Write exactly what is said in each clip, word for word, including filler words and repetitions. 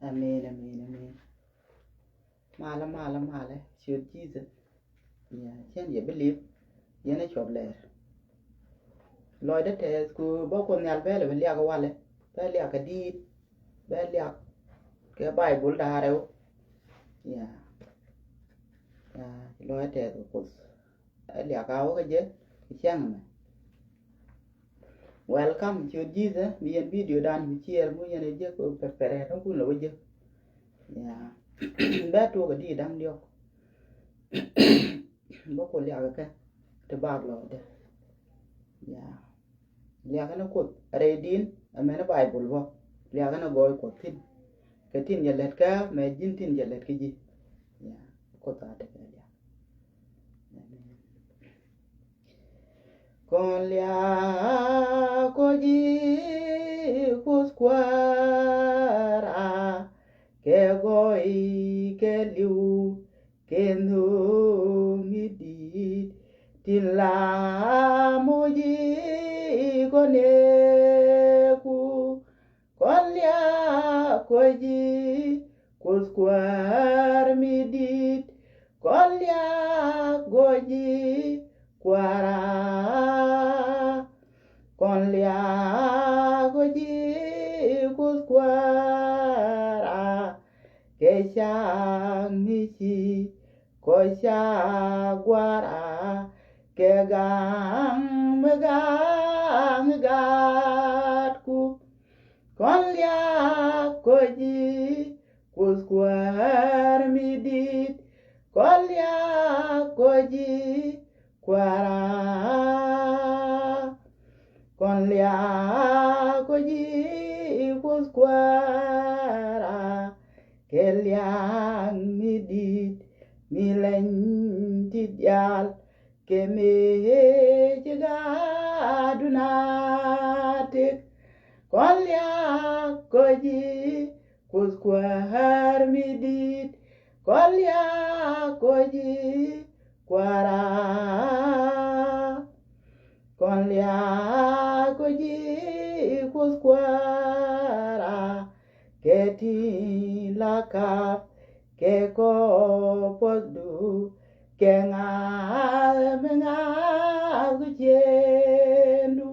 Amen, amen, amen. Malä, malä, malä, ciöt Jesus. Ya, cän yɛ believe. Yɛn a cuɔp lɛɛr. Lɔcdä tɛth ku bä Kuoth Nhial bɛ lɛ bɛ liak walɛ. Bɛ liak kɛ diit. Bɛ liak kɛ Baibol da̱a̱ rɛw. Ya. Ya, lɔcdä tɛth ku Kuoth. Ɛ liak a wä kä jɛ kɛ cäŋ mɛ. Welcome, ciöt Jesus, mi yɛn video dan mi ciɛɛr mu yɛn ɛ jɛ kɛ pɛpɛrɛ ni kun lɛ wä jɛ. Ya. Bɛ tuɔk ɛ di da̱ŋ diɔk. Bä ku liak kɛ ti bak lɔcdä. Ya. Liak ni Kuoth rɛy din, ɛ mɛn Baibol bä. Liak ni gɔɔy Kuɔth thi̱n. Kɛ tin jɛ lät kä mɛ ji̱n tin jɛ lät kä ji̱. Ya. Kuoth a tekɛ liak. Amen. Kɔn liak kɔ ji̱ Kuoth Kuäärä kɛ gɔɔy kɛ li̱w kɛ nhööŋ mi di̱i̱t tin la moc i̱ kɔn ëëku. Kɔn liak kɔ ji̱ Kuoth Kuäär mi di̱i̱t. Kɔn liak kɔ ji̱ Kuäärä. Kɔn liak kɔ ji̱ Kuoth Kuäärä kɛ cak mi ci kɔ cak Gua̱a̱ra kɛ gaŋ mi gaŋ gatku. Kɔn liak kɔ ji̱ Kuoth Kuäär mi di̱i̱t. Kɔn liak kɔ ji̱ Kuäärä. Kɔn liak kɔ ji̱ Kuoth Kuäärä kɛ liak mi di̱i̱t mi leny ti diaal kɛ mëë ci gaatdu na tëk. Kɔn liak kɔ ji̱ Kuoth Kuäär mi di̱i̱t. Kɔn liak kɔ ji̱ Kuäärä. Kɔn liak kɔ ji̱ Kuoth Kuäärä kɛ tin la kap kɛ kɔ puɔ̱thdu kɛ ŋa̱th mi ŋa̱th kɛ ciëndu.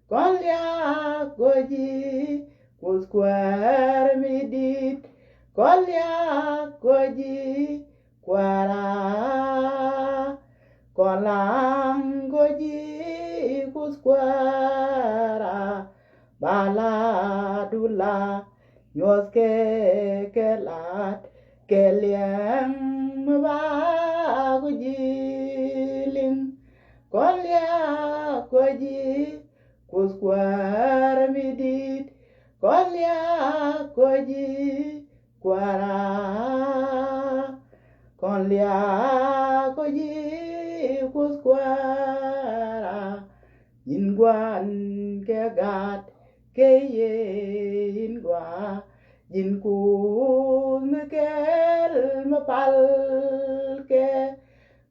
Kɔn liak kɔ ji̱ Kuoth Kuäär mi di̱i̱t. Kɔn liak kɔ ji̱ Kuäärä. Kɔn laŋ kɔ ji̱ Kuoth Kuäärä. Ba la dula nyuɔth kɛ kɛ lat kɛ liɛŋ mi ba kɔ ji̱ liŋ. Kɔn liak kɔ ji̱ Kuoth Kuäär mi di̱i̱t. Kɔn liak kɔ ji̱ Kuäärä. Kɔn liak kɔ ji̱ Kuoth Kuäärä. Ji̱n gua̱n kɛ gat kɛ yɛ in gua. Ji̱n Kuoth mi kɛl mi pal kɛ.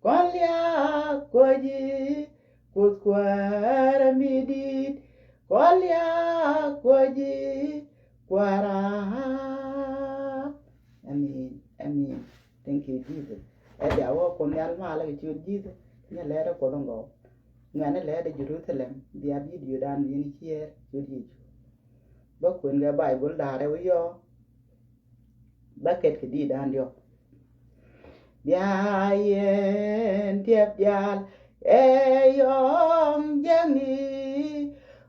Kɔn liak kɔ ji̱ Kuoth Kuäär mi di̱i̱t. Kɔn liak kɔ ji̱ Kuäärä. Amen. Amen. Thank you, Jesus. Ɛ bia wä Kuoth Nhial malä kɛ ciöt Jesus. Nyɛ lɛɛrɛ Kuoth in gɔw. Ŋuɛ̈ni lɛɛrɛ Jerusalem. Bia video dan wi̱i̱ni ciɛɛr ciöt Yecu. Bä kuën kɛ Baibol da̱rɛ wi̱i̱ yɔ. Bä ket kɛ di̱i̱t da̱a̱n diɔ̱k. Bia yɛn tiɛp diaal ɛ yɔ̱ŋ jiäkni.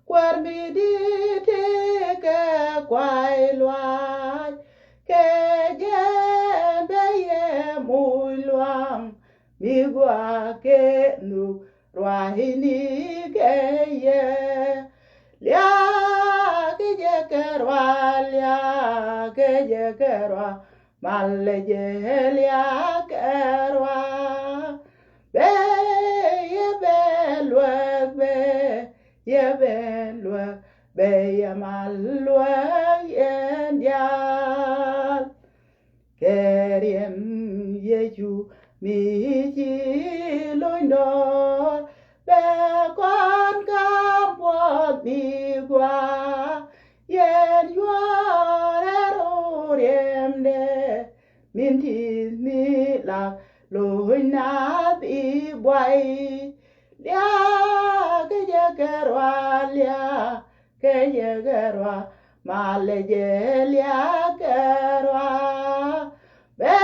Kuäär mi di̱i̱t tekɛ kuay luaac. Kɛ jɛ bɛ yɛ muc luaŋ mi gɔaa kɛ nhök ruaacni kɛ yɛ. Liak kɛ jɛ kɛ ruac, liak kɛ jɛ kɛ ruac, malɛ jɛ liak kɛ ruac. Bɛ yɛ bɛ luäk, bɛ yɛ bɛ luäk, bɛ yɛ mal luäk yɛn diaal. Kɛ riɛm Yecu mi ci lony dɔɔr, bɛ kɔn kam puɔth mi gua. Yɛn yuɔrɛ run Yemdɛ min ti mi la lo̱c na bi buay. Liak kɛ jɛ kɛ rua, liak kɛ jɛ kɛ rua, malɛ jɛ liak kɛ rua. Bɛ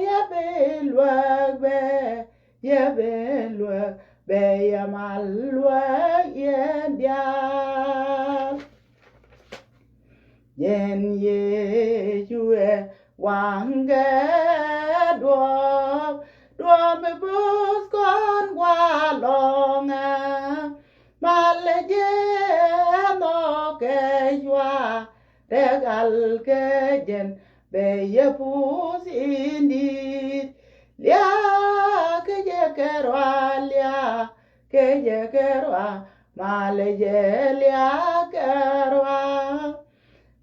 yɛ bi luäk, bɛ yɛ bi luäk, bɛ yɛ mal luäk yɛn diaal. Yɛn Yecu ɛ waŋ kɛ duɔ̱ɔ̱p, duɔ̱ɔ̱p mi buth kɔn gua̱a̱ lɔŋɛ. Malɛ jɛ nhɔk kɛ yua, rɛ gal kɛ jɛn bɛ yɛ puth in di̱i̱t. Liak kɛ jɛ kɛ rua, liak kɛ jɛ kɛ rua, malɛ jɛ liak kɛ rua.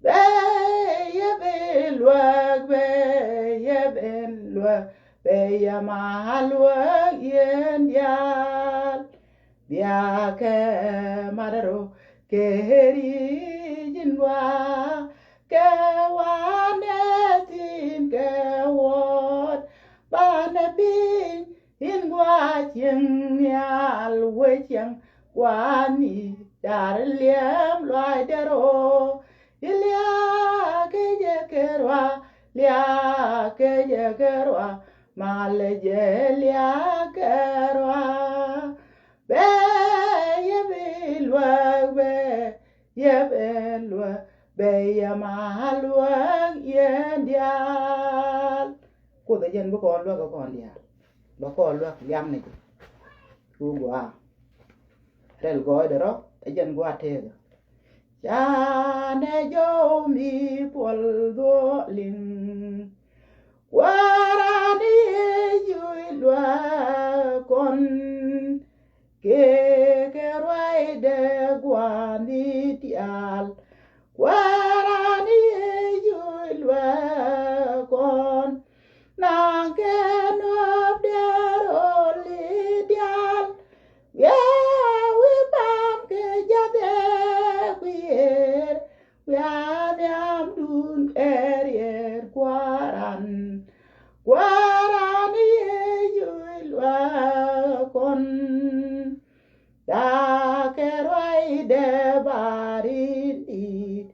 Bɛ yɛ bi luäk, bɛ yɛ bi luäk, bɛ yɛ mal luäk yɛn diaal. Bia kɛ mat rɔ kɛ ri̱c in gua, kɛ wanɛ thi̱n kɛ wuɔt, banɛ piny in gua cieŋ nhial wee cieŋ gua̱a̱ni car liɛm luaacdɛ rɔ. Ilia kɛ jɛ kɛ rua, lia kɛ jɛ kɛ rua, malɛ jɛ lia kɛ rua. Bɛ yɛ bi luäk, bɛ yɛ bi luäk, bɛ yɛ mal luäk yɛn diaal. Kuoth ɛ jɛn bi kɔn luäk ɛ kɔn diaal. Bɛ kɔn luäk liaŋ ni jɛ. Cu gɔaa. Rɛl gɔɔydɛ rɔ ɛ jɛn gua̱a̱ tëëkɛ. Canɛ jɔw mi puɔl dhuɔ̱k liŋ. Kuäärä ni Yecu i̱ luäk kɔn, kɛ kɛ ruacdɛ gua̱a̱ni diaal. Kuäärä ni Yecu i̱ luäk kɔn, naŋ kɛ nuɔ̱p dee rol i̱ diaal. Wiaa wi̱i̱ pam kɛ ja̱thɛ kui̱er, wiaa nhiamdun kɛ riet kua̱ran. Kua̱ran Yecu i̱ luäk kɔn, da̱a̱kɛ ruacdɛ barin di̱i̱t.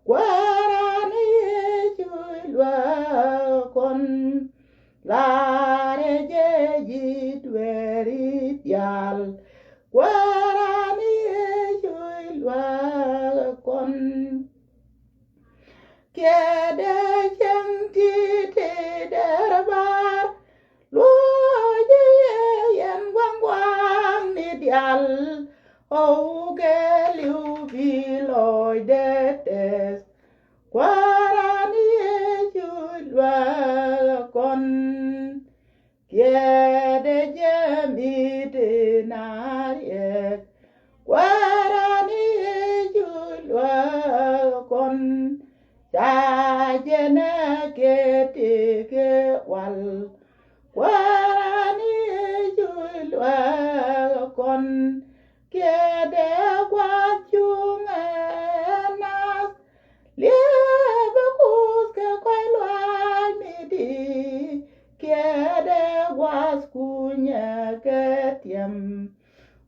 Kua̱ran Yecu i̱ luäk kɔn, la̱rɛ jɛ ji̱ dueeri diaal. Kua̱ran Yecu i̱ luäk kɔn, kiɛɛdɛ cieŋ ti̱ti̱ dɛr baar. Luɔ̱c yɛ yɛn gua̱ŋ gua̱ŋ ni diaal. Ɣɔw kɛ li̱w bi lɔcdɛ tɛth. Kua̱ran Yecu i̱ luäk kɔn, kiɛɛdɛ jɛ mi te na riɛk. Kua̱ran Yecu i̱ luäk kɔn, ca jɛnɛ kɛ tëëkɛ wal. Kua̱ran Yecu i̱ luäk kɔn, kiɛɛdɛ gua̱a̱th cuŋ ɛ nath. Liepɛ Kuoth kɛ kɔ̱a̱c luaac mi di̱i̱t, kiɛɛdɛ gua̱a̱th kunyɛ kɛ tiɛm.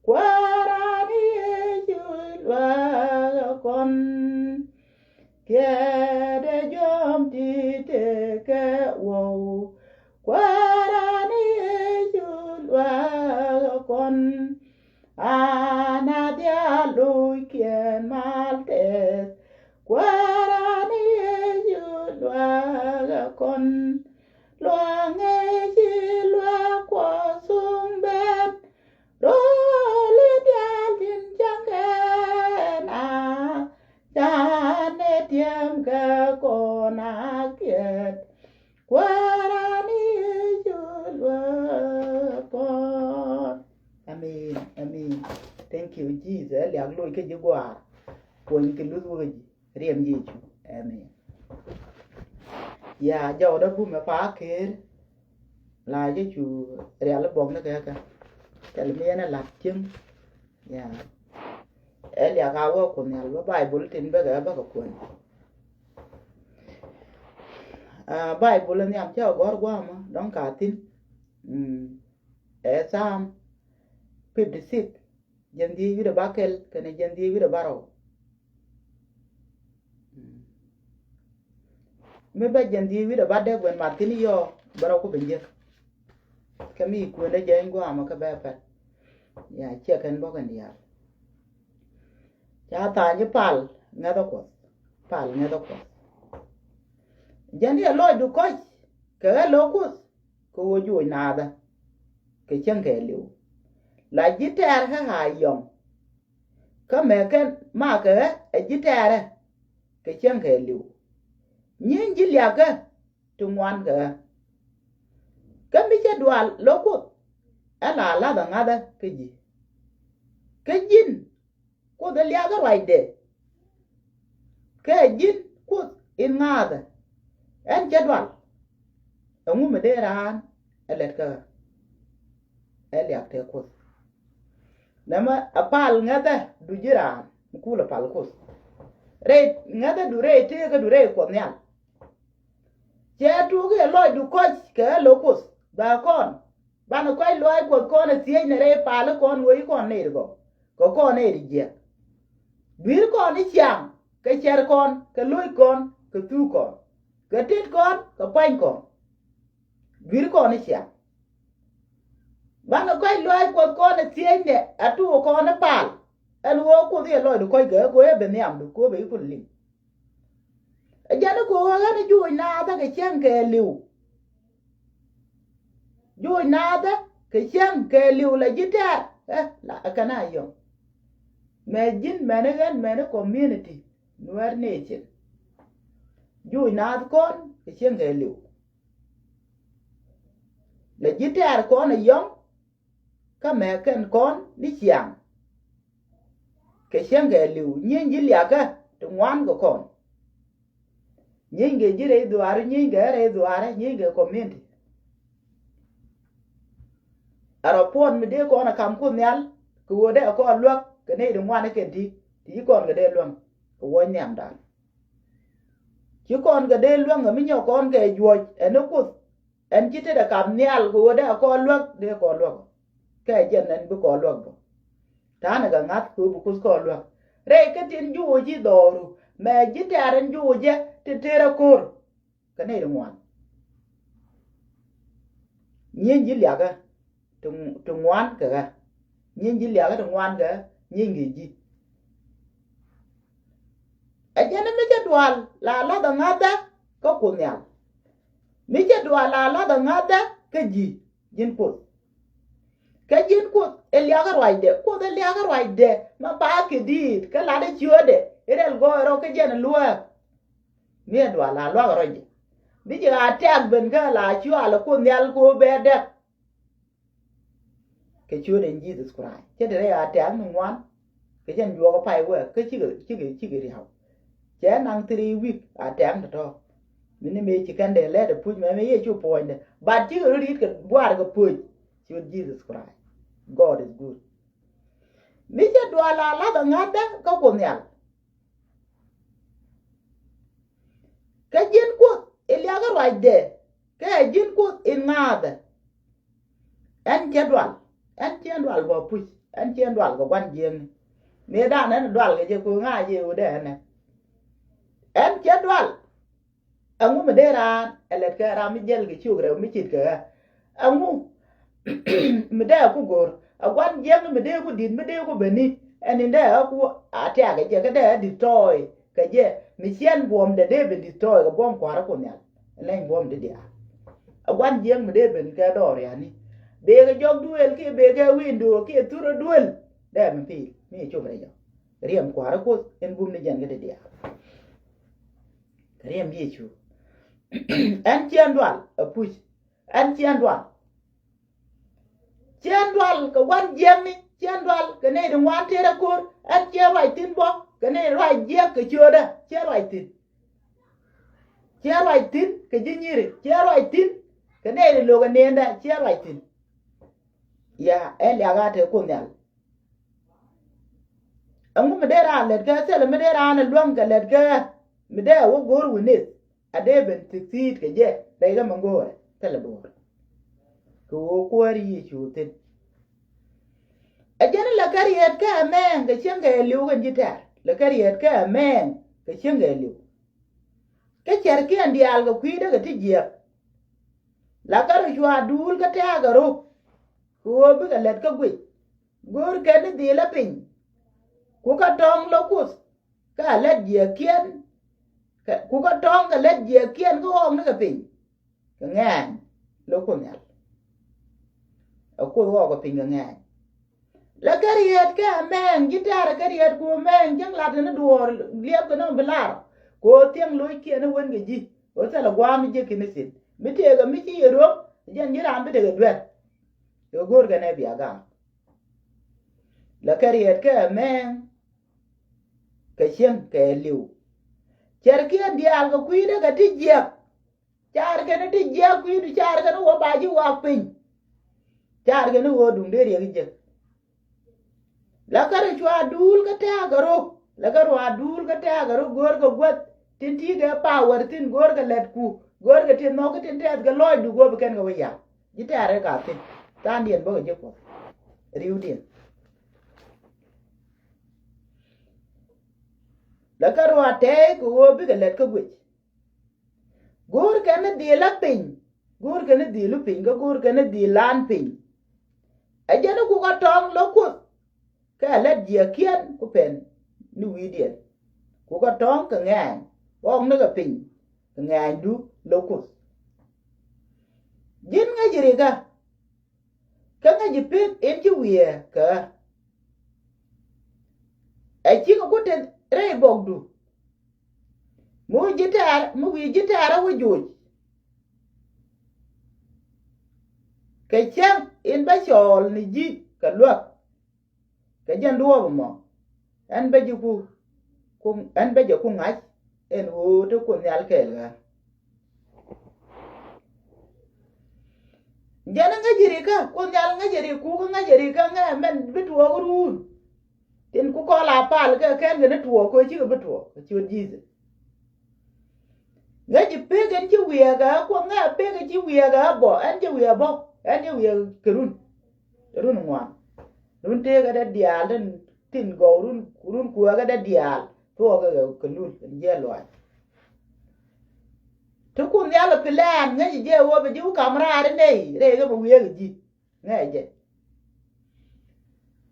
Kua̱ran Yecu i̱ luäk kɔn, kiɛɛdɛ jɔ̱ɔ̱m ti̱ti̱ kɛ wuɔ̱w. Kua̱ran Yecu i̱ luäk kɔn, ana diaal lo̱ckiɛn mal tɛth. Kua̱ran Yecu i̱ luäk kɔn, luaŋ ëë ci luäk Kuɔth thuŋ ben. Rööli diaal tin cäŋ kɛn a, canɛ tiɛm kɛ kɔn a kiɛt. Kua̱ran Yecu luäk kɔn. Amen, amen. Thank you, Jesus. Ɛ liak loc kä ji̱ gua̱a̱r. Kuɔny kɛ luth wä kä ji̱. Riɛm Yecu. Amen. Ya, jɔwdä bumɛ pa ker. La Yecu rial bɔk ni kɛ kɛ. Thil mi ɛn ɛ lat cieŋ. Ya. Ɛ liak a wä Kuoth Nhial bä Baibol tin bä kɛ bä kɛ kuɔny. Baibul in nhiam cä gɔ̱r gua̱a̱mä dɔ̱ŋ ka thi̱n. Ɛ Psalm fifty six, jiɛn dhieec wi̱cdɛ bäkɛl kɛnɛ jiɛn dhieec wi̱cdɛ bärɔw. Mi bä jiɛn dhieec wi̱cdɛ bädäk ben mat thi̱n yɔɔ bärɔw ku ben jek. Kɛ mi kuëndä jɛny gua̱a̱mä kɛ bɛ pɛl. Ya ciɛ kɛn bɔ̱k in diaal. Ca tha̱a̱ny i̱ pal ŋäthä Kuɔth. Pal ŋäthä Kuɔth. Jɛn yɛ lɔcdu kɔ̱c kɛ ɣä lo̱k Kuoth kɛ ɣöö joc naathä kɛ cäŋ kɛɛliw. La ji̱ tɛ̈r kä a yɔŋ. Kä mɛ kɛn makɛ ɣä ɛ ji̱ tɛ̈rä kɛ cäŋ kɛɛliw. Nyieny ji̱ liakä ti ŋuan kɛ ɣä. Kä mi cä dual lo̱k Kuoth ɛ la la̱thä ŋa̱thä kä ji̱. Kä ji̱n Kuoth ɛ liakä ruacdɛ. Kä ji̱n Kuoth in ŋa̱thä ɛn cä dual. Ɛŋu mi dee raan ɛ lɛt kä ɣä? Ɛ liak tëë Kuoth. Nɛmɛ ɛ pal ŋäthä du ji̱ raan mi kulɛ pal Kuoth. Rɛy ŋäthä du rɛy tëëkä du rɛy Kuɔth Nhial. Cɛ tuuki ɛ lɔcdu kɔ̱c kɛ ɣä lo̱k Kuoth ba kɔn. Banɛ kɔc luaac Kuɔth kɔn ɛ thiec nɛ rɛy pal kɔn wec kɔn nɛy ti gɔw kɛ kɔn nɛy ti jiɛk. Dui̱r kɔn i̱ ciaŋ kɛ cɛr kɔn kɛ lo̱c kɔn kɛ thuk kɔn kɛ tet kɔn kɛ pua̱ny kɔn. Dui̱r kɔn i̱ ciaŋ. Banɛ kɔc luaac Kuɔth kɔn ɛ thiec nɛ a tuuk kɔn i̱ pal. Ɛn ɣöö Kuoth i̱ ɛ lɔcdu kɔc kɛ ɣä kɛ ɣöö ɛ ben nhiamdu kɛ ɣöö bɛ i̱ kul liŋ. Ɛ jɛn i̱ kɛ ɣöö ɣän i̱ joc naathä kɛ cäŋ kɛɛliw. Joc naathä kɛ cäŋ kɛɛliw la ji̱ tɛ̈r ɛ la ɛ kɛn a yɔ̱ŋ. Mɛ ji̱n mɛn i̱ ɣän mɛn i̱ community Nuer nation. Joc naath kɔn kɛ cäŋ kɛɛliw. La ji̱ tɛ̈r kɔn ɛ yɔ̱ŋ. Kä mɛ kɛn kɔn ni ciaŋ. Kɛ cäŋ kɛɛliw nyieny ji̱ liakä ti ŋuan kɛ kɔn. Nyieny kɛ ji̱ rɛy dhuaarä, nyieny kɛ rɛy dhuaarä, nyieny kɛ community. A rɔ puɔn mi dee kɔn a kam Kuoth Nhial kɛ ɣöö dee a kɔn luäk kɛ nɛy ti ŋuan kɛn ti ti ci kɔn kɛ dee luäŋ kɛ wuɔ̱c nhiamdan. Ci kɔn kɛ dee luäŋ kɛ mi nyɔk kɔn kɛ juɔ̱c ɛn ni Kuoth. Ɛn ci tetdɛ kam nhial kɛ ɣöö dee a kɔn luäk dee kɔn luäk. Kɛ jɛn ɛn bi kɔn luäk bä. Ta̱a̱nɛ kɛ ŋa̱th kɛ ɣöö bi Kuoth kɔn luäk. Rɛy kä tin joc ji̱ dhɔru mɛ ji̱ tɛ̈r ɛn joc jɛ ti tëër a ko̱r. Kɛ nɛy ti ŋuan. Nyieny ji̱ liakä ti ŋu- ti ŋuan kɛ ɣä. Nyieny ji̱ liakä ti ŋuan kɛ ɣä nyieny kɛ ji̱. Ɛ jɛn mi cä dual la la̱thä ŋa̱thä kä Kuoth Nhial. Mi cä dual la la̱thä ŋa̱thä kä ji̱ ji̱n Kuoth. Kä ji̱n Kuoth ɛ liakä ruacdɛ, Kuoth ɛ liakä ruacdɛ ma ba kɛ di̱i̱t kä latdä ciötdɛ i̱ rɛl gɔɔy rɔ kä jɛn ɛ luääk. Mi ɛ dual la luakä ruacdɛ bi jɛ a tɛ̈k ben kä la cual ɛ Kuoth Nhial kɛ ɣöö bɛ däk. Kɛ ciötdɛ in Jesus Christ cä te rɛy a tɛ̈k ni ŋuan. Kɛ jɛn juɔk ɛ pay wɛɛk kä cikɛ cikɛ cikɛ riaw. Cɛ naŋ three week a tɛ̈k ni tɔ̱. Mi ni mëë ci kɛn dee lɛt ɛ puc mɛ mëë yɛ cu puɔ̱nydɛ but cikɛ rɔ ri̱t kɛ buar kɛ puc. Ciöt Jesus Christ. God is good. Mi cɛ dual a lath a ŋa̱thdä kä Kuoth Nhial. Kä ji̱n Kuoth in liakä ruacdɛ kä ɛ ji̱n Kuoth in ŋa̱a̱thɛ. Ɛn cɛ dual, ɛn cɛ dual bä puc, ɛn cɛ dual kɛ gua̱n jiäkni. Mëëdan ɛn dual kɛ jɛ kɛ ŋa̱a̱c jɛ ɣöö dee ɛnɛ. Ɛn cɛ dual. Ɛŋu mi dee raan ɛ lɛt kɛ ram mi jiɛl kɛ ciök rɛw mi cit kɛ ɣä? Ɛŋu mi dee ku go̱r ɛ gua̱n jiäkni mi dee ku di̱t mi dee ku beni? Ɛn in dee ɣä ku a tiakɛ jɛ kä dee ɣä di̱t tɔɔy kɛ jɛ mi ciɛn buɔ̱mdɛ dee ben di̱t tɔɔy kɛ buɔ̱m kua̱rä Kuoth Nhial. Leny buɔ̱m di diaal. A gua̱n jiäk mi dee ben kɛ dɔɔr yani. Bekɛ jɔk duël kiɛ bekɛ window kiɛ thurä duël. Dee mi pi̱i̱l mi cop rɛ jɔk. Riɛm kua̱rä Kuoth in bum ni jɛn kɛ di diaal. Riɛm Yecu. Ɛn ciɛn dual a puc. Ɛn ciɛn dual. Ciɛn dual kɛ gua̱n jiäkni, ciɛn dual kɛ nɛy ti ŋuan tëë rɛ ko̱r, ɛn ciɛn ruac thi̱n bä kɛ nɛy ruac jiäk kɛ ciötdä, ciɛn ruac thi̱n. Ciɛn ruac thi̱n kɛ ji̱ nyiri, ciɛn ruac thi̱n kɛ nɛy ti lo̱k ɛ nendä, ciɛn ruac thi̱n. Ya, ɛn liak a te Kuoth Nhial. Ɛŋu mi dee raan lät kɛ thilɛ mi dee raan ɛ luäŋ kɛ lät kɛ mi dee ɛ wä go̱o̱r wi̱nith. a dee ben thi̱k thi̱i̱t kɛ jɛ rɛy kä mɛ go̱o̱rɛ thilɛ duɔ̱ɔ̱r. Kɛ ɣöö kuäär Yecu thi̱n. Ɛ jɛn la kä riet kä ɛmɛɛŋ kɛ cieŋ kɛ liw kɛn ji̱ tɛ̈r, la kä riet kä ɛmɛɛŋ kɛ cieŋ kɛ liw. Kä cärkiɛn diaal kɛ kui̱dɛ kɛ ti jiɛk. La kä rɔ cua duul kä tɛ̈ɛ̈k ɛ rɔ. Kɛ ɣöö bikɛ lät kä guic. Go̱o̱r kɛn ni dhilä piny. Ku kä tɔ̱ŋ lɔ Kuoth kä a lät jiɛkiɛn. Kɛ, ku kä tɔ̱ŋ kɛ lät jiɛkiɛn kä ɣɔɔk ni kɛ piny. Kɛ ŋɛɛny lɔ Kuoth Nhial. Ɛ Kuoth ɣɔɔk kɛ piny kɛ ŋɛɛny. La kä riet kä ɛmɛɛŋ ji̱ tɛ̈r kä riet ku ɛmɛɛŋ ji̱ lat kɛ ni duɔ̱ɔ̱r liɛp kɛ ni bi lar. Kɛ ɣöö thiäŋ lo̱ckiɛn ni wen kɛ ji̱ ɣöö thilɛ gua̱a̱m mi jiäk kɛn ni thi̱n mi tëëkɛ mi ci yɛ ruɔ̱m. Jɛn ji̱ raan bi tekɛ duer. Kɛ go̱o̱r kɛn ɛ bia gam. La kä riet kä ɛmɛɛŋ kɛ cieŋ kɛ liw. Cärkiɛn diaal kɛ kui̱dɛ kɛ ti jiɛk. Car kɛn ti jiɛk kui̱du, car kɛn wä ba ji̱ wak piny. Car kɛn wä duŋ dee riɛk jiɛk. La kä rɔ cua duul kä tɛ̈ɛ̈k kɛ rɔ. La kä rɔ a duul kä tɛ̈ɛ̈k kɛ rɔ go̱o̱r kɛ guäth tin ti kɛ power thi̱n, go̱o̱r kɛ lät ku, go̱o̱r kɛ tin nhɔk tin tɛth kɛ lɔcdu, go̱o̱r bi kɛn kɛ wä ya̱. Ji̱ tɛ̈r ɛ ka thi̱n. Tha̱a̱ŋdiɛn bä kɛ ji̱ Kuɔth. Ri̱wdiɛn. La kä rɔ a tɛɛy kɛ ɣöö bikɛ lät kä guic. Go̱o̱r kɛn ni dhil a piny. Go̱o̱r kɛn ni dhil a piny, kä go̱o̱r kɛn ni dhil lan piny. Ɛ jɛn ni ku kä tɔ̱ŋ lɔ Kuoth. Kɛ a lät jiɛkiɛn ku pɛn ni wi̱i̱diɛn. Ku kä tɔ̱ŋ kɛ ŋɛɛny ɣɔɔk ni kɛ piny kɛ ŋɛɛnydu lɔ Kuoth. Ji̱n ŋäci rikä. Kä ŋäci pek in ci wiee kɛ ɣä. Ɛ cikɛ ku te rɛy bɔkdu. Mi wi̱i̱ ji̱ tɛ̈r, mi wi̱i̱ ji̱ tɛ̈r a wä joc. Kɛ cäŋ in bä cɔɔl ni ji̱ kɛ luäk. Kɛ jɛn duɔɔp ɛmɔ ɛn bä ji̱ ku, ku ɛn bä jɛ ku ŋa̱c ɛn ɣöö te Kuoth Nhial kɛɛl ɣä. Jɛn ŋäcɛ rikä, Kuoth Nhial ŋäcɛ rik, ku kä ŋäcɛ rikä ŋɛ mɛn bi tuɔɔk run. Tin ku kɔl a pal kɛ kɛn kɛ ni tuɔɔk kɛ cikɛ bi tuɔɔk kɛ ciöt Jesus. Ŋäcɛ pek ɛn ci wiɛɛk ɛ Kuoth, ŋɛ pek ɛn ci wiɛɛk ɛ bɔ, ɛn ci wiɛɛk bɔ, ɛn ci wiɛɛk kɛ run. Run ŋuan. Run tëëkɛ dɛ diaal tin, tin gɔw run, run kuɛɛkɛ dɛ diaal. Tuɔɔkɛ kɛ, kɛ lul ɛn jiɛ luaac. Ti Kuoth Nhial ɛ plan ŋäcɛ jɛ wä bɛ ji̱ wä kam raar inɛy rɛy kɛ bɛ wiɛɛk ɛ ji̱. Ŋɛ jɛ.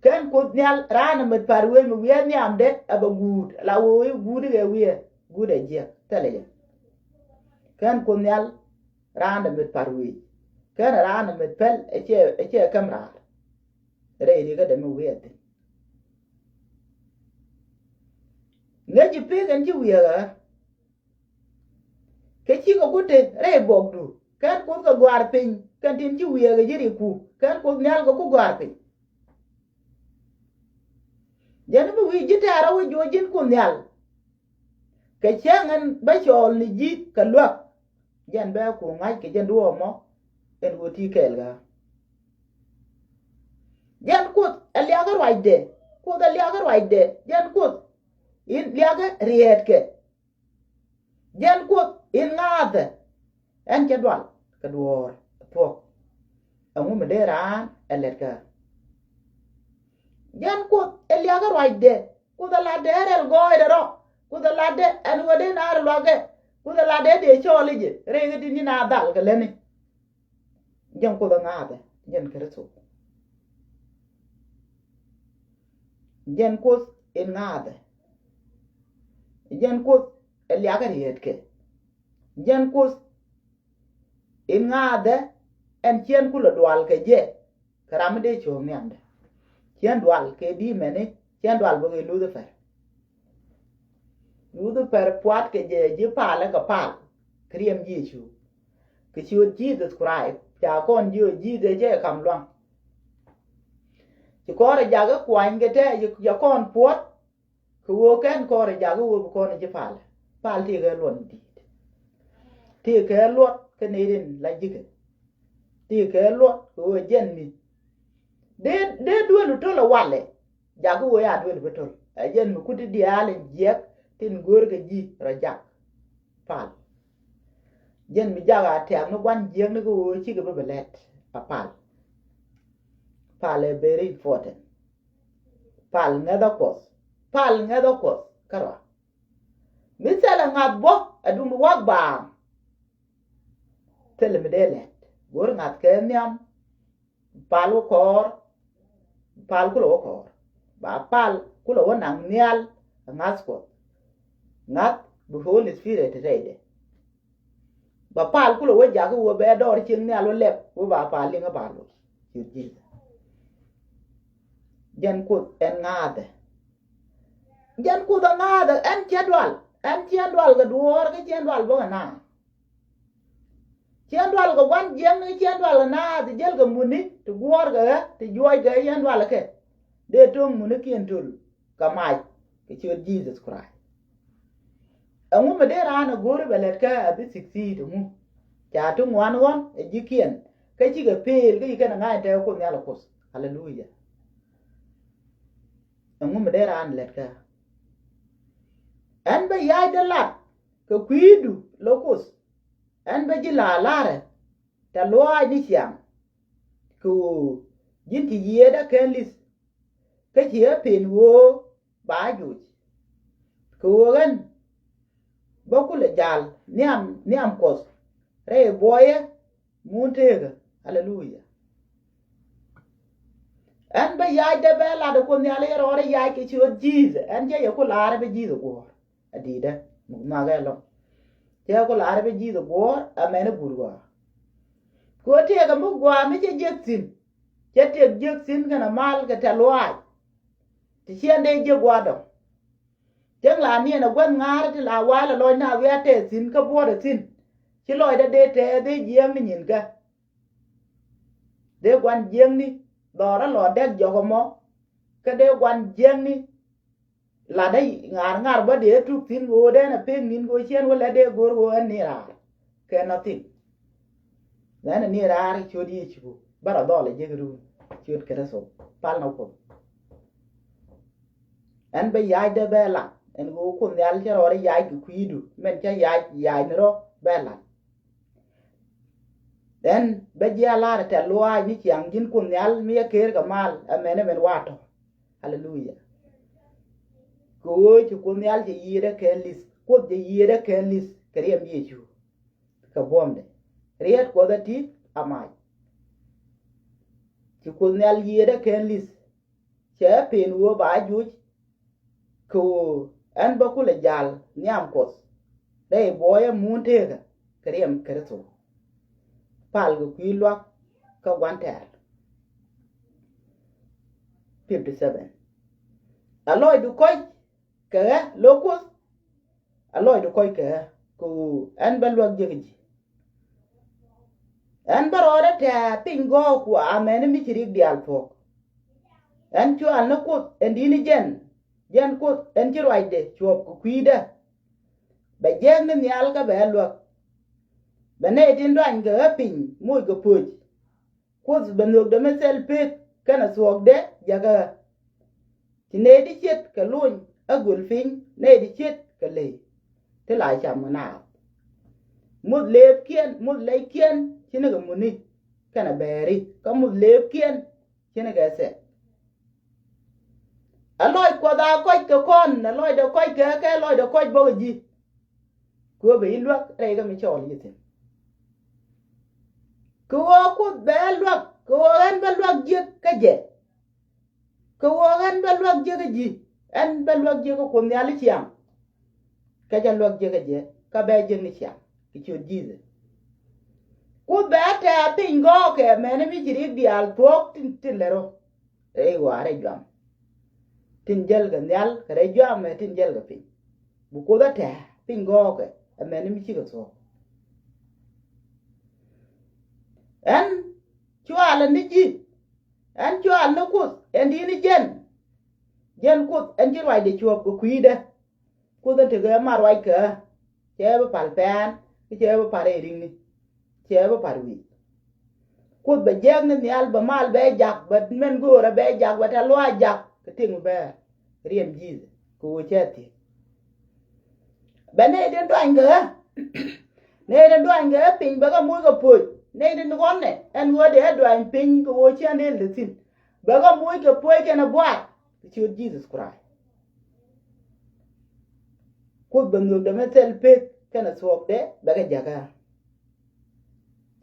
Kɛn Kuoth Nhial raan ɛ mɛt pa̱r wec mi wiee nhiamdɛ ɛ bɛ guut, la wee wec guut i̱ ɣɛ wiee guut ɛ jiɛk thilɛ jɛ. Kɛn Kuoth Nhial raan ɛ mɛt pa̱r wec. Kɛn raan ɛ mɛt pɛl ɛ cɛ, ɛ cɛ käm raar. Rɛy rikä dɛ mi wiee thi̱n. Ŋäci pek ɛn ci wiee ɣä. Kɛ cikɛ ku te rɛy buɔkdu, kɛn Kuoth kɛ gɔ̱a̱r piny, kɛn tin ci wiee kɛ ji̱ riku, kɛn Kuoth Nhial kɛ ku gɔ̱a̱r piny. Jɛn mi wi̱i̱ ji̱ tɛ̈r a wä juɔ̱ɔ̱c ji̱n Kuoth Nhial. Kɛ cäŋ ɛn bä cɔɔl ni ji̱ kɛ luäk. Jɛn bɛ ku ŋa̱c kɛ jɛn duɔ̱ɔ̱p mɔ ɛn ɣöö ti kɛɛl ɣä. Jɛn Kuoth ɛ liakä ruacdɛ, Kuoth ɛ liakä ruacdɛ, jɛn Kuoth in liakä riɛɛtkɛ. Jɛn Kuoth in ŋa̱a̱thɛ. Ɛn cɛ dual kɛ duɔ̱ɔ̱r thuɔ̱k. Ɛŋu mi dee raan ɛ lɛt kä. Jɛn Kuoth ɛ liakä ruacdɛ. Kuoth ɛ latdɛ ɛ rɛl gɔɔydɛ rɔ. Kuoth ɛ latdɛ ɛn ɣöö dee naar luakɛ. Kuoth ɛ latdɛ dee cɔɔl i̱ jɛ rɛy kä ti ni na dhal kɛ lätni. Jɛn Kuoth ɛ ŋa̱a̱thɛ, jɛn Kritho. Jɛn Kuoth in ŋa̱a̱thɛ. Jɛn Kuoth ɛ liakä riɛɛtkɛ. Jɛn Kuoth in ŋa̱a̱thɛ ɛn ciɛn kulɛ dual kɛ jɛ. Kɛ ram mi dee cio̱o̱k nhiamdɛ. Ciɛn dual kɛ di̱i̱mɛni, ciɛn dual bä kɛ Luthipɛr. Luthipɛr pua̱t kɛ jɛ ji̱ palä kɛ pal kɛ riɛm Yecu. Kɛ ciöt Jesus Christ ca kɔn jiö Jesus jɛ kam luaŋ. Ci kɔn rɔ jakä kuany kɛ tɛ, ci, ca kɔn puɔ̱t. Kɛ ɣöö kɛn kɔn rɔ jakä ɣöö bi kɔn ji̱ palä. Pal tëëkɛ luɔt mi di̱i̱t. Tëëkɛ luɔt kä nɛy tin la ji̱kɛ. Tëëkɛ luɔt kɛ ɣöö jɛn mi dee, dee duel bi töl ɛ walɛ. Jakä ɣöö ya duel bi töl. Ɛ jɛn mi kuti diaal in jiɛk tin görkɛ ji̱ rɔ jak. Pal. Jɛn mi jakä tɛ̈k ni gua̱n jiäkni kä ɣöö cikɛ bi bi lɛt a pal. Pal ɛ very important. Pal ŋäthä Kuɔth. Pal ŋäthä Kuɔth kärɔa. Mi thilɛ ŋa̱th bä a duŋ bi wak baaŋ. Thilɛ mi dee lɛt. Go̱r ŋa̱th kɛ nhiam. Pal wä kɔɔr. Pal kulɛ wä kɔɔr. Ba pal kulɛ wä naŋ nhial. Ŋa̱th Kuɔth. Ŋa̱th bi Holy Spirit rɛydɛ. Ba pal kulɛ wä jakä wä bɛ dɔɔr cieŋ nhial wä lɛp wä ba pal liŋ a ba loc. Ciöt Jesus. Jɛn Kuoth ɛn ŋa̱thɛ. Jɛn Kuoth ɛ ŋa̱thɛ ɛn ciɛ dual. Ɛn ciɛ dual kɛ duɔɔr kä ciɛ dual bä kɛ naath. Ciɛ dual kɛ gua̱n jiäkni ciɛ dual kɛ naath ti jäl kɛ muni ti guɔɔr kɛ ɣä ti juɔc kɛ ɣä ciɛ dual kɛ. Dee to̱ŋ munikiɛn töl kɛ mac kɛ ciöt Jesus Christ. Ɛŋu mi dee raan ɛ go̱o̱ri bɛ lɛt kä a bi succeed ɛŋu? Ca ti ŋuan ɣɔn ɛ ji̱kiɛn kä cikɛ pëël kä ci kɛn ɛ ŋa̱c tɛk Kuoth Nhial ɛ Kuoth. Aleluya. Ɛŋu mi dee raan lɛt kä? Ɛn bä yac dee lat kɛ kui̱du lɔ Kuoth. Ɛn bä ji̱ la larɛ tɛ luaac ni ciaŋ. Kɛ ɣöö ji̱n ti yiëëdä kɛn li̱th. Kä ci ɣä pen ɣöö ba joc. Kɛ ɣöö ɣän bä kulɛ jal nhiam nhiam Kuɔth rɛy buɔyä mun teekä. Aleluya. Ɛn bä yac dee bɛ lat ɛ Kuoth Nhial yɛ rɔɔdɛ yac kɛ ciöt Jesus. Ɛn cɛ yɛ ku laarɛ bä Jesus guɔ̱ɔ̱r. A di̱i̱dä muk nhɔakɛ ɛlɔ̱ŋ. Cɛ ku laarɛ bä Jesus guɔ̱ɔ̱r amɛn ɛ guur gɔaa. Kɛ ɣöö tëëkɛ mi gɔaa mi cɛ jiäk thi̱n. Cɛ tëëk jiäk thi̱n kɛnɛ mal kɛ tɛ̈th luaac. Ti ciɛn dee jiäk gua̱a̱r dɔ̱ŋ. Cäŋ la niɛn ɛ guäth ŋa̱a̱r ti la wa̱a̱ lɛ lɔc na wiaa tɛth thi̱n kä buɔ̱ɔ̱t ɛ thi̱n. Ci lɔcdä dee tɛth dee jiäkni nyinkä. Dee gua̱n jiäkni dhɔrä lɔ dɛk jɔk ɛmɔ. Kä dee gua̱n jiäkni latdä ŋa̱r ŋa̱r bä dee tuk thi̱n ɣöö dee nɛ pek ni̱n ɣöö ciɛn wä lɛ dee go̱r ɣöö ɛn ni raar. Kɛ nothing. Nɛn ni raar ciöt Yecu bärɛ dhɔl ɛ jek run ciöt Kritho pal nɔ Kuoth. Ɛn bä yac dee bɛ lat ɛn ɣöö Kuoth Nhial cä rɔɔdɛ yac kɛ kui̱du mɛn cä yac yac ni rɔ bɛ lat. Ɛn bä ji̱ a lar tɛ̈th luaac ni ciaŋ ji̱n Kuoth Nhial mi yɛ ker kɛ mal ɛmɛn ɛmɛn wa tɔ̱. Aleluya. Kɛ ɣöö ci Kuoth Nhial cɛ yiëëdä kɛ li̱th. Kuoth cɛ yiëëdä kɛ li̱th kɛ riɛm Yecu. Kɛ buɔ̱mdɛ riɛt Kuɔth ɛ ti a mac. Ci Kuoth Nhial yiëëdä kɛ li̱th. Cɛ pen ɣöö ba juc. Kɛ ɣöö ɛn bä kulɛ jal nhiam Kuɔth rɛy buɔyä mun teekä kɛ riɛm Kritho. Pal kɛ kui̱ luak kä gua̱n tɛ̈r. Fifty seven. A lɔcdu kɔc kɛ ɣä lo̱k Kuoth. A lɔcdu kɔc kɛ ɣä kɛ ɣöö ɛn bä luak jiäk ji̱. Ɛn bä rɔɔdä tɛ̱̈ɛ̱̈ piny gɔɔk ku amɛni mi ci rik diaal thuɔ̱k. Ɛn cual ni Kuoth ɛn di̱t ni jɛn, jɛn Kuoth ɛn ci ruacdɛ cuɔp kɛ kui̱dä. Bɛ jiɛk ni nhial kä bɛ luäk. Bɛ nɛy tin duany kɛ ɣä piny moc kɛ pöc. Kuoth bɛ nhökdɛ mi thil pek kɛnɛ thuɔ̱kdɛ jakä ɣä. Ci nɛy ti ciet kɛ lony a göl piny nɛy ti ciet kɛ ley. Ti la cam kɛ naath. Muth leepkiɛn muth lɛckiɛn ci ni kɛ muni kɛnɛ bɛɛri kä muth leepkiɛn ci ni kɛ thɛk. A lɔc Kuɔth a kɔc kɛ kɔn a lɔcdɛ kɔc kɛ kɛ lɔcdɛ kɔc bɔk ji̱. Kɛ ɣöö bɛ i̱ luäk rɛy kä mi cɔɔl ji̱ thi̱n. Kɛ ɣöö Kuoth bɛ luäk kɛ ɣöö ɣän bä luäk jiäk kä jɛ. Kɛ ɣöö ɣän bä luäk jiäk kä ji̱ ɛn bä luäk jiäk kä Kuoth Nhial i̱ ciaŋ. Kä cä luäk jiäk kä jɛ kä bɛ jiäk ni ciaŋ kɛ ciöt Jesus. Kuoth bɛ tɛ̈ɛ̈ piny gɔɔkɛ mɛni mi ci rik diaal thuɔ̱k tin tin lɛ rɔ. Rɛy wa̱a̱ rɛy juam tin jäl kɛ nhial kɛ rɛy juam mɛ tin jäl kɛ piny. Bi Kuoth ɛ tɛ̱̈ɛ̱̈ piny gɔɔkɛ ɛmɛni mi cikɛ thuɔ̱k. Ɛn cualɛ ni ji̱ ɛn cual ni Kuoth ɛn di̱t ni jɛn. Jɛn Kuoth ɛn ci ruacdɛ cuɔp kɛ kui̱dɛ. Kuoth ɛn tekɛ ma ruac kɛ ɣä. Cɛ bi pal pɛ̈ɛ̈n kä cɛ bi pal rɛy ri̱ŋni. Cɛ bi pal wi̱i̱. Kuoth bɛ jiäk ni nhial bɛ mal bɛ jak bɛ mɛn göörä bɛ jak bɛ tɛ̈th luaac jak kɛ tiɛŋ mi bɛɛr. Riɛm Jesus kɛ ɣöö cɛ thiek. Bɛ nɛy tin duany kɛ ɣä. Nɛy tin duany kɛ piny bɛ kɛ moc kɛ puɔ̱c. Nɛy tin ɣɔ̱nɛ ɛn ɣöö dee ɛ duany piny kɛ ɣöö cä dee lɛ thi̱n. Bɛ kɛ moc kɛ puɔ̱c kɛnɛ buaar kɛ ciöt Jesus Christ. Kuoth bɛ nhökdɛ mi thil pek kɛnɛ thuɔ̱kdɛ bɛ kɛ jakä.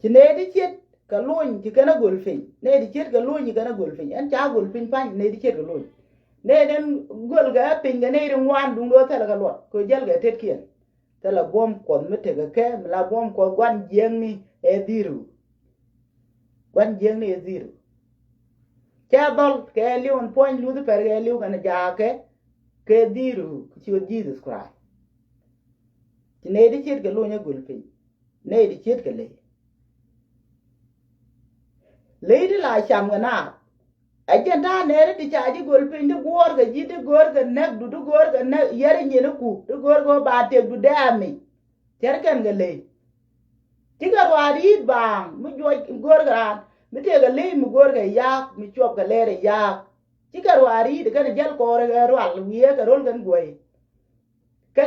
Ci nɛy ti ciet kɛ lony ci kɛn a göl piny. Nɛy ti ciet kɛ lony ci kɛn a göl piny. Ɛn ca göl piny pa̱ny nɛy ti ciet kɛ lony. Nɛy tin göl kɛ piny kɛ nɛy ti ŋuan duŋdu ɛ thilɛ kɛ luɔt kɛ jäl kɛ tetkiɛn. Thilɛ buɔ̱m Kuɔth mi tekɛ kɛ mi la buɔ̱m Kuɔth gua̱n jiäkni ɛ dhiro. Gua̱n jiäkni ɛ dhiro. Cɛ dhɔl kɛ liw ɛn puɔ̱ny luth pɛr kɛ liw kɛn jaakɛ kɛ dhiro kɛ ciöt Jesus Christ. Ci nɛy ti ciet kɛ lony a göl piny. Nɛy ti ciet kɛ ley. Ley ti la cam kɛ naar. Ɛ jɛn ta̱a̱ nɛɛri ti ca ji̱ göl piny ti guɔ̱ɔ̱r kɛ ji̱ ti göör kɛ nɛkdu ti göör kɛ nɛk yɛri nyiniku ti göör kɛ ba tëkdu dɛɛmi. Cɛr kɛn kɛ ley. Cikɛ ruaar yi̱i̱t baaŋ mi juɔc göör kɛ raan mi tëëkɛ ley mi göör kɛ yaak mi cuɔp kɛ lɛɛr ɛ yaak. Cikɛ ruaar yi̱i̱t kɛn jäl kɔɔrɛ kɛ rual wiee kɛ ro̱l kɛn guɔ̱i. Kä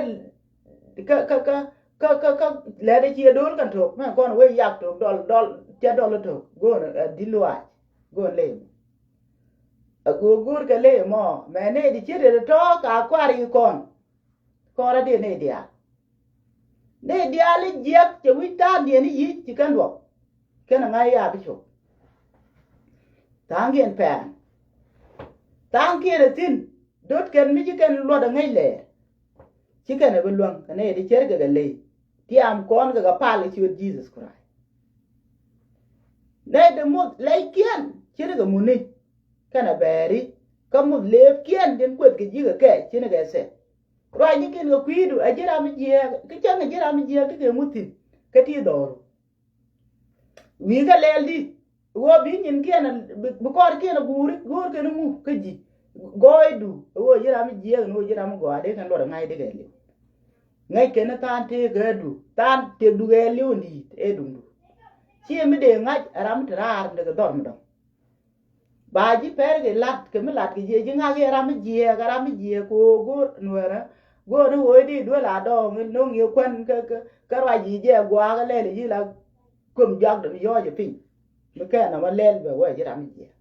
kä kä kä kä kä kä lɛt ɛ ciɛ do̱r kɛn to̱k mɛ kɔn wee yak to̱k dɔl dɔl cɛ dɔl to̱k go̱o̱n ɛ di̱t luaac go̱o̱n ley mɔ. Ɛ go̱o̱r go̱o̱r kɛ ley mɔ mɛ nɛy di ciet ɛ tɔ̱ ka kuar i̱ kɔn. Kɔn rɔ diɛ nɛy diaal. Nɛy diaal i̱ jiɛk cɛ wi̱c ta̱a̱ diɛn i̱ yi̱c ci kɛn duɔ̱p. Kɛn ɛ ŋa̱c ya̱a̱ bi cop. Tha̱a̱ŋkiɛn pɛn. Tha̱a̱ŋkiɛn ɛ thi̱n. Dot kɛn mi ci kɛn luɔt ɛ ŋäc lɛɛr. Ci kɛn ɛ bi luäŋ kɛ nɛy di cär kɛ kɛ ley. Tiam kɔn kɛ kɛ pal kɛ ciöt Jesus Christ. Nɛy di muth lɛckiɛn ci ni kɛ muni. Kɛn ɛ bɛɛri kä muth leepkiɛn tin kueth kɛ ji̱ kɛ kɛ ci ni kɛ thɛp. Ruacnikiɛn kɛ kui̱du ɛ ji̱ ram mi jiɛɛk kä cäŋ ɛ ji̱ ram mi jiɛɛk ti kɛ ŋuthin kä ti dhɔru. Wi̱i̱ kɛ lɛl di ɣöö bi nyinkiɛn bi kɔrkiɛn a guuri go̱o̱rkɛn ŋu kä ji̱ gɔɔydu ɣöö ji̱ ram mi jiɛɛk ni ɣöö ji̱ ram mi gɔaa dee kɛn luɔt ɛ ŋa̱c dee kɛ liw. Ŋäc kɛn tha̱a̱n tëëk ɣädu tha̱a̱n tëëkdu kɛ liw ni ɛ duŋdu. Ci mi dee ŋa̱c ɛ ram mi te raar ni kɛ dhɔr mi dɔ̱ŋ. Ba ji̱ pɛr kɛ lat kɛ mi lat kɛ jiɛ ji̱ ŋak yɛ ram mi jiɛɛk ɛ ram mi jiɛɛk kɛ ɣöö go̱o̱r nuɛrä. Go̱o̱r ni ɣöö di duel a dɔɔŋ no̱ŋ yɛ kuän kä kä kä ruac ji̱ jiɛ gua̱a̱k ɛ lɛl ji̱ la. Köm juak dee mi yɔɔc ɛ piny mi kɛn ɛ ma lɛl bɛ wee ji̱ ram mi jiɛɛk.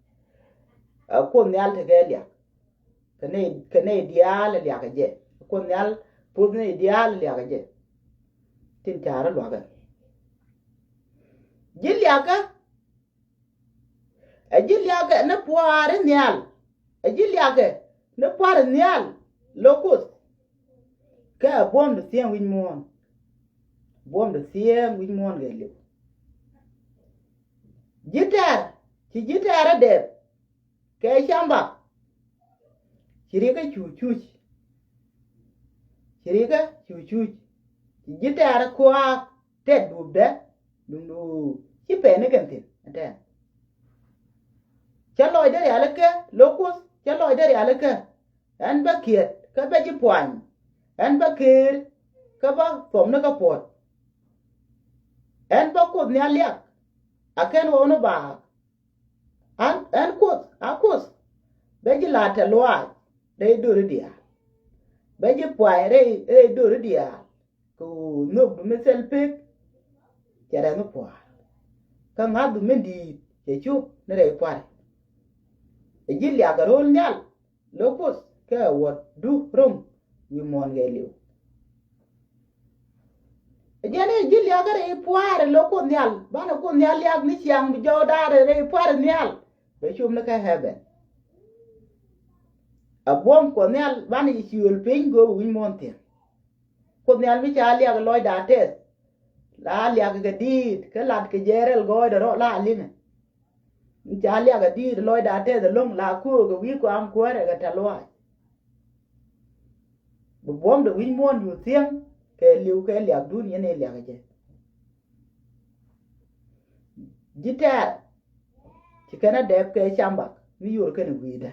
Ɛ kuoth nhial tekɛ liak. Kɛ nɛy kɛ nɛy diaal ɛ liak ɛ jɛ. Ɛ kuoth nhial puɔth nɛy diaal ɛ liak ɛ jɛ. Tin ca̱rä luakä ji̱ liakä. Ɛ ji̱ liakɛ ni pua̱a̱ri nhial. Ɛ ji̱ liakɛ ni pua̱a̱ri nhial. Lo̱k kuoth. Kɛ ɛ buɔ̱mdɛ thiäŋ wi̱c muɔ̱ɔ̱n. Buɔ̱mdɛ thiäŋ wi̱c muɔ̱ɔ̱n kɛ liw. Ji̱ tɛ̈r ci ji̱ tɛ̈r ɛ dɛp. Kɛ camba. Ci rikä cuc cuc. Ci rikä cuc cuc. Ci ji̱ tɛ̈r ɛ kua̱a̱k. Tɛt duupdɛ duŋdu ci pɛn ni kɛn thi̱n ɛtɛn. Cä lɔcdä rialikä lo̱k kuoth cä lɔcdä rialikä. Ɛn bä kiɛt kä bä ji̱ puany. Ɛn bä keer kä bä thuɔmni kä puɔt. Ɛn bä kuoth nhial liak. A kɛn ɣɔw ni baak. Ɛn ɛn kuoth a kuoth. Bä ji̱ la̱t tɛ luaac rɛy döri diaal. Bä ji̱ puany rɛy rɛy döri diaal. Kɛ ɣöö nhökdu mi thil pek cɛ rɛm mi pua̱a̱r. Kä ŋa̱thdu mi di̱i̱t cɛ cop ni rɛy pua̱ri. Ɛ ji̱ liak ɛ ro̱l nhial lo̱k kuoth kɛ ɛ wuɔ̱tdu ro̱ŋ wi̱i̱ muɔ̱ɔ̱n kɛ liw. Ɛ jɛn ɛ ji̱ liak ɛ rɛy pua̱a̱r ɛ lo̱k kuoth nhial banɛ kuoth nhial liak ni ciaŋ bi jɔw da̱a̱r ɛ rɛy pua̱a̱r ɛ nhial. Bɛ cop ni kä heaven. Ɛ buɔ̱m kuɔth nhial banɛ ci ciöl piny go̱o̱k wi̱c muɔ̱ɔ̱n thia̱ŋ. Kuoth nhial mi ca liak lɔcda tɛth. La liak kɛ di̱i̱t kä lat kɛ jɛ rɛl gɔɔydɛ rɔ la liŋɛ. Mi ca liak kɛ di̱i̱t lɔcda tɛth ɛlɔ̱ŋ la köök kɛ wi̱i̱ kɔam kuäärɛ kɛ tɛ̈th luaac. Bi buɔ̱mdɛ wi̱c muɔ̱ɔ̱n yuuth thiäŋ kɛ li̱w kɛ liakdun yɛn ɛ liak kɛ jɛ. Ji̱ tɛ̈r ci kɛn a dɛp kɛ cambak mi yor kɛn wi̱i̱dä.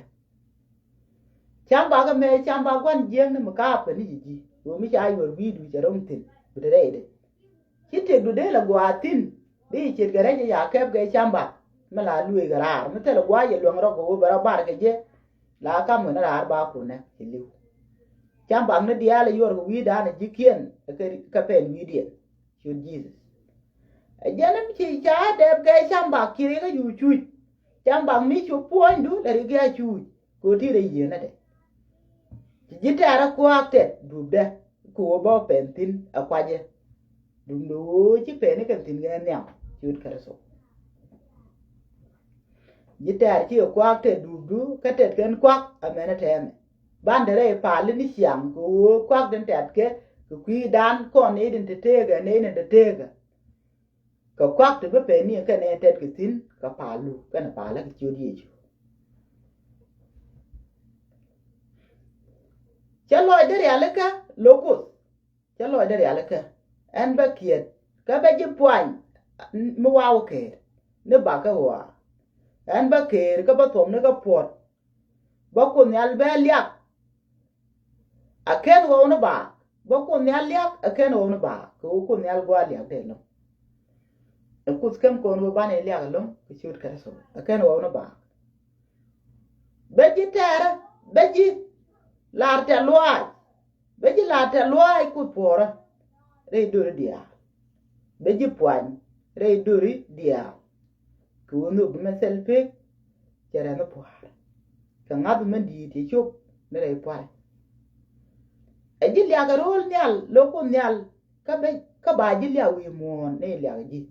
Cambak ɛmɛ cambak gua̱n jiäkni mi kaapkɛ ni ji̱ ji̱ ɣöö mi ca yuɔr wi̱i̱du cɛ ro̱ŋ thi̱n bi te rɛydɛ. Ci tëkdu dee la gua̱a̱ thi̱n dee ci ce̱tkɛ rɛc ɛ ya kɛp kɛ cambak mi la lueek ɛ raar mi thilɛ gua̱a̱c ɛ luäŋ rɔk kɛ ɣöö bɛ rɔ bar kɛ jɛ. La kam kɛn raar ba kunnɛ ci li̱w. Cambak ni diaal ɛ yuɔr kɛ wi̱i̱dan ɛ ji̱kiɛn kä pɛn wi̱i̱diɛn. ciöt Jesus. Ɛ jɛn mi ci ca dɛp kɛ cam bak ci ri kä cu cuc. Cam bak mi cu puɔ̱nydu lɛ ri gɛ a cuc kɛ ɣöö ti rɛ yieenädɛ. Ci ji̱ tɛ̈rä kua̱a̱k tɛt dupdɛ kɛ ɣöö bä pɛn thi̱n ɛ kuacɛ. Duundɛ ɣöö ci pɛn ikɛn thi̱n kɛ nhiam ciöt Kritho. Ji̱ tɛ̈r ci ɛ kua̱a̱k tɛt dupdu kä tɛt kɛn kua̱k amɛnɛ tɛmɛ. Ban te rɛy pal ni ciaŋ kɛ ɣöö kua̱k tin tɛt kɛ kɛ kui̱dan kɔn ni din te teekä ni din te teekä. Kɛ kuak ti bi pɛn ni kɛn ɛ tɛt kɛ thi̱n kɛ palu kɛn ɛ palä kɛ ciöt Yecu. Cɛ lɔcdä rialikä lo̱k Kuoth. Cɛ lɔcdä rialikä. Ɛn bä kiɛt kä bä ji̱ puany mi waw kɛɛr ni bakä ɣɔaa. Ɛn bä kɛɛr kä bä thuɔm ni kä puɔt. Bä Kuoth Nhial bɛ liak. A kɛn ɣɔw ni baak bä Kuoth Nhial liak, a kɛn ɣɔw ni baak kɛ ɣöö Kuoth Nhial gua̱a̱ liak dee lo̱ŋ. Ɛ Kuoth käm kɔn ɣöö banɛ liak ɛlɔ̱ŋ kɛ ciöt Kritho, a kɛn ɣɔw ni baak. Bä ji̱ tɛɛrä, bä ji̱ lar tɛ̈th luaac, bä ji̱ lar tɛ̈th luaac Kuoth puɔ̱ɔ̱rä rɛy döri diaal. Bä ji̱ puany rɛy döri diaal. Kɛ ɣöö nhök mɛ thil pek cɛ rɛn ni pua̱a̱r. Kɛ ŋa̱th mɛ di̱i̱t cɛ cop ni rɛy pua̱a̱r. Ɛ ji̱ liak ɛ ro̱o̱l nhial lo̱k Kuoth Nhial kä bɛ, kä ba ji̱ liak wi̱i̱ muɔ̱ɔ̱n ni liak ji̱.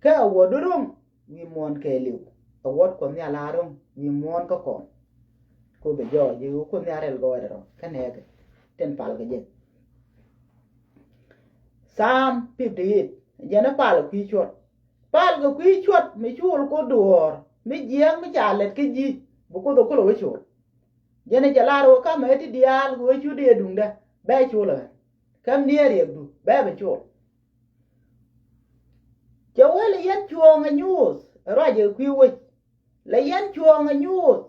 Kä ɛ wuɔ̱t ro̱ŋ wi̱i̱ muɔ̱ɔ̱n kɛɛliw, ɛ wuɔ̱t Kuɔth Nhial a ro̱ŋ wi̱i̱ muɔ̱ɔ̱n kä kɔn. Ko bɛ jɔɔc i̱ ɣöö Kuoth Nhial rɛl gɔɔydɛ rɔ kä nɛɛkɛ tin pal kɛ jɛ. Psalm fifty eight, jɛn ɛ pal kui̱ cuɔt. Pal kɛ kui̱ cuɔt mi cul ku duɔ̱ɔ̱r mi jiääk mi ca lɛt kä ji̱ bi Kuoth ɛ kulɛ wä cul. Jɛn ɛ jɛ lar wä kamɛ ti diaal kɛ wä cu dee duŋdä bɛ cul ɛ. Käm ni ɛ riɛkdu bɛ bɛ cul. Cɛ wee lɛ yɛn cuɔ̱ɔ̱ŋ ɛ nyuuth ɛ ruac ɛ kui̱ wec. Lɛ yɛn cuɔ̱ɔ̱ŋ ɛ nyuuth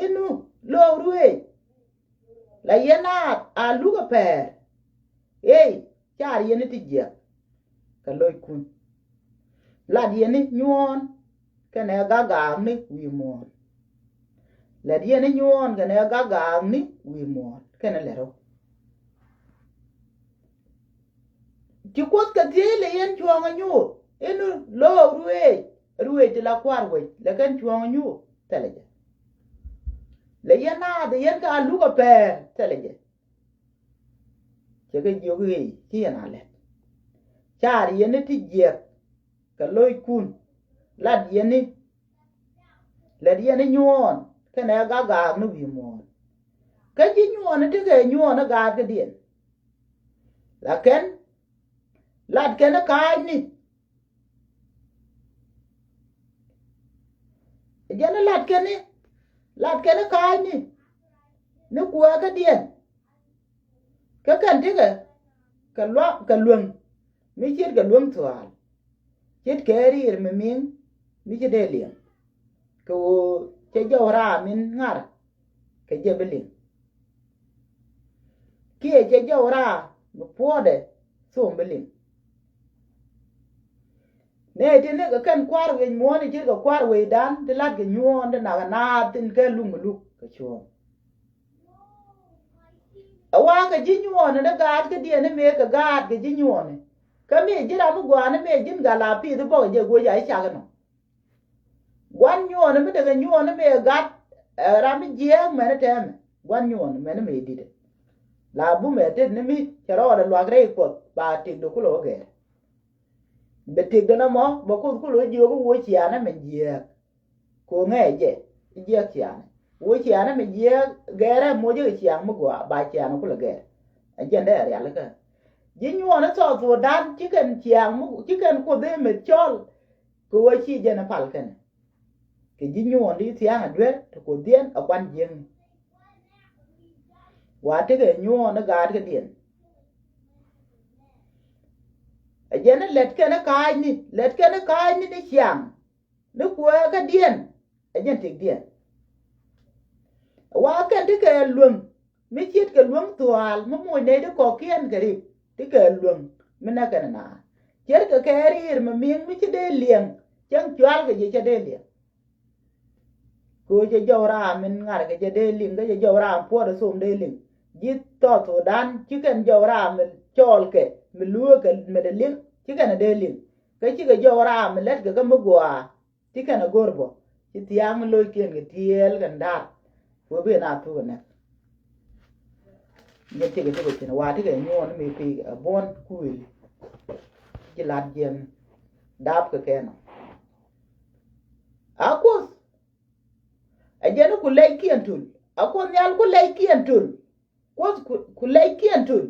inu lo̱o̱k ruëëc. La yɛn naath a luk a pɛɛr. Ëëy, car yɛn ni ti jiɛk kɛ lo̱ckun. Lat yɛn ni nyuɔ̱ɔ̱n kɛnɛ gagaak ni wi̱i̱ muɔ̱ɔ̱n. Lat yɛn ni nyuɔ̱ɔ̱n kɛnɛ gagaak ni wi̱i̱ muɔ̱ɔ̱n kɛnɛ lɛt rɔ. Ci Kuoth kɛ thiec lɛ yɛn cuɔ̱ɔ̱ŋ a nyuur inu lo̱o̱k ruëëc, ruëëc ti la kua̱r wec lɛ kɛn cuɔ̱ɔ̱ŋ a nyuur thilɛ jɛ. Lɛ yɛn naath yɛn ka luk a pɛɛr thilɛ jɛ. Cɛ kɛ jiök ëëy ci yɛn a lɛt. Car yɛn ni ti jiɛk kɛ lo̱ckun. Lat yɛn ni, lat yɛn ni nyuɔ̱ɔ̱n kɛnɛ gagaak ni wi̱i̱ muɔ̱ɔ̱n. Kä ji̱ nyuɔ̱ɔ̱n ni tekɛ nyuɔ̱ɔ̱n ni gaatkädiɛn. La kɛn lat kɛn ni ka̱a̱cni. Jɛn ni lat kɛn ni, lat kɛn ni ka̱a̱cni ni kuääkädiɛn. Kä kɛn tekɛ kɛ lua̱, kɛ luäŋ mi ce̱tkɛ luäŋ thua̱a̱l. Ce̱tkɛ riir mi mi̱ŋ mi ci dee liɛŋ. Kɛ ɣöö cɛ jɔw raam min ŋa̱r kɛ jɛ bi liŋ. Kiɛ cɛ jɔw raam mi puɔ̱ɔ̱dɛ thom bi liŋ. Nɛ ti ni kɛ kɛn kua̱r wec muɔ̱ɔ̱n i̱ ce̱tkɛ kua̱r wecdan ti la̱t kɛ nyuɔ̱ɔ̱n ti nak ɛ naath thi̱n kɛ luk mi luk kɛ cuɔ̱ɔ̱ŋ. Ɛ wa̱a̱ kɛ ji̱ nyuɔɔni ni gaat kädiɛn ni mëë kɛ gaat kɛ ji̱ nyuɔɔni. Kä mëë ji̱ ram mi gua̱a̱ni mëë ji̱n gal a pi̱i̱th bɔk jɛ guöc a i̱ cak inɔ. Gua̱n nyuɔɔni mi tekɛ nyuɔɔni mëë gat ɛ ram mi jiääk mɛni tɛmɛ. Gua̱n nyuɔɔni mɛni mëë di̱tɛ. La bumɛ tet ni mi cɛ rɔɔdɛ luak rɛy Kuɔth ba tëkdɛ kulɛ wä gɛɛr. Bɛ tëkdɛ nɔmɔ bɛ Kuoth kulɛ wä jiök i̱ wä ciaanɛ mɛn jiääk. Ko̱ŋɛ jɛ i̱ jiɛk ciaŋ. Wä ciaŋ mi jiɛk gɛrɛ moc i̱ ciaŋ mi gɔaa ba ciaŋ kulɛ gɛr. Ɛ jɛn dee rialikä. Ji̱ nyuɔɔn i̱ South Sudan ci kɛn ciaŋ mi ci kɛn Kuoth i̱ meth cɔl. Kɛ wä ci jɛn i̱ pal kɛnɛ. Kɛ ji̱ nyuɔɔn di thia̱a̱ŋ ɛ duer ti Kuoth diɛn ɛ kuan jiäkni. Wa tekɛ nyuɔɔn i̱ gaat kädiɛn. Ɛ jɛn i̱ lɛt kɛn i̱ ka̱a̱cni lɛt kɛn i̱ ka̱a̱cni ni ciaŋ. Ni kuääkädiɛn ɛ jɛn tëkdiɛn. Wa kɛn ti kɛ luäŋ mi ce̱tkɛ luäŋ thua̱a̱l mi moc nɛy ti kɔ̱kiɛn kɛ rik ti kɛ luäŋ mi näk kɛn naath. Ce̱tkɛ kɛ riir mi mi̱i̱ŋ mi ci dee liɛŋ cäŋ cual kɛ jɛ cɛ dee liɛŋ. Kɛ ɣöö cɛ jɔw raam min ŋa̱r kɛ jɛ dee liŋ kä cɛ jɔw raam puɔ̱t ɛ thom dee liŋ. Ji̱ South Sudan ci kɛn jɔw raam min cɔɔl kɛ mi lueek kɛ mi dee liŋ, ci kɛn a dee liŋ. Kä cikɛ jɔw ram mi lät kɛ kä mi gua̱a̱, ci kɛn a go̱r bɔ, ci thia̱a̱ŋ mi lo̱ckiɛn kɛ tiɛɛl kɛn da̱r. Wee bi na thuk ɛ nɛk. Jɛ tikɛ tikɛ cin wa tikɛ nyuɔn mi pi a buɔn kuil. Ci lat jiɛn dap kɛ kɛn ɔ. A Kuoth. A jɛn ku lɛc kiɛn tul. A Kuoth Nhial ku lɛc kiɛn tul. Kuoth ku, ku lɛc kiɛn tul.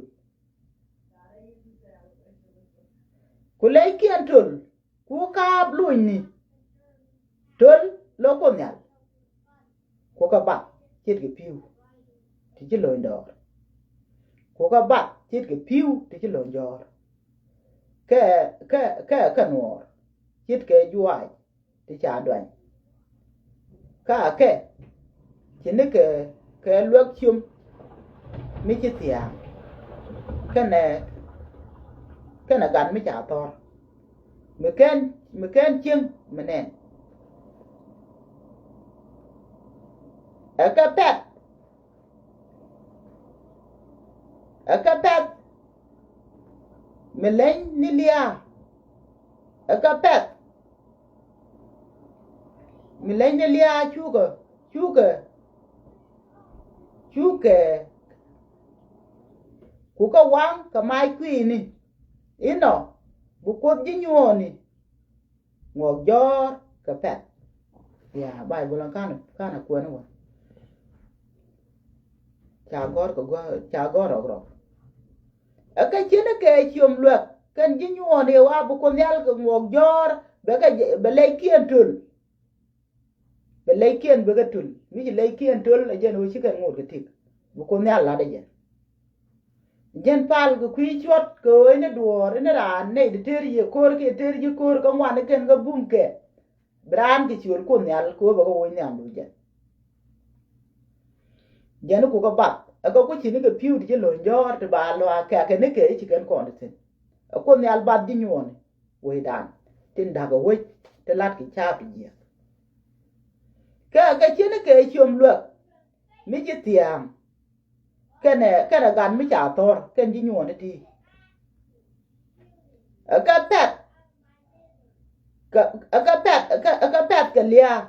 Ku lɛc kiɛn tul. Ku kaap lunyni. Töl lɔ Kuoth Nhial. Ku kɛ bath ce̱tkɛ pi̱w ti ci lo̱ny dɔɔr. Ku kɛ bath ce̱tkɛ pi̱w ti ci lo̱ny dɔɔr. Kɛ, kɛ, kɛ, kɛ nuɔɔr ce̱tkɛ juaac ti ca duany. Ka kɛ ci ni kɛ, kɛ luäk ciöm mi ci thia̱a̱ŋ. Kɛnɛ, kɛnɛ gat mi ca thɔr. Mi kɛn, mi kɛn cieŋ mi nɛn. Ɛ kɛ pɛth. Ɛ kɛ pɛth. Mi leny ni liaa. Ɛ kɛ pɛth. Mi leny ni liaa cukɛ, cukɛ, cukɛ. Ku kɛ waŋ kɛ mac kui̱ni. Inɔ bi Kuoth ji̱ nyuɔɔni ŋuɔk jɔ̱ɔ̱r kɛ pɛth. Ya, Baibol ɛn ka̱n, ka̱n a kuɛn wä. Ca gɔ̱r kɛ gɔ̱r, ca gɔ̱r rɔk rɔk. Ɛ kɛ cin kɛ ciöm luɛk kɛn ji̱ nyuɔɔn i̱ wa bi Kuoth Nhial kɛ ŋuɔk jɔ̱ɔ̱r bɛ kɛ jɛ, bɛ lɛckiɛn töl. Bɛ lɛckiɛn bɛ kɛ töl. Mi ci lɛckiɛn töl ɛ jɛn ɣöö ci kɛn ŋot kɛ tik. Bi Kuoth Nhial lat ɛ jɛn. Jɛn pal kɛ kui̱ cuɔt kɛ ɣöö i̱ ni duɔ̱ɔ̱r i̱ ni raan nɛy ti tëër yiëë ko̱r kiɛ tëër ji̱ ko̱r kä ŋuan i̱ kɛn kä bum kɛ. Bi raan kɛ ciöl Kuoth Nhial kɛ ɣöö bɛ kɛ woc nhiam du jɛn. Jɛn i̱ kukɛ bath ɛ kɛ kui̱ ci ni kɛ pi̱w ti ci lo̱ny jɔ̱ɔ̱r ti ba luaak kɛ kɛ ni kɛ i̱ ci kɛn kɔn ti thi̱n. Ɛ Kuoth Nhial bath ji̱ nyuɔɔni wecdan tin da̱k ɛ wec ti lat kɛ caap ti jiɛth. Kɛ kɛ ci ni kɛ ciöm luäk mi ci thia̱a̱ŋ. Kɛnɛ, kɛnɛ gat mi ca thɔr kɛn ji̱ nyuɔɔni ti. Ɛ kɛ pɛth. Kɛ, ɛ kɛ pɛth, ɛ kɛ, ɛ kɛ pɛth kɛ lia̱a̱.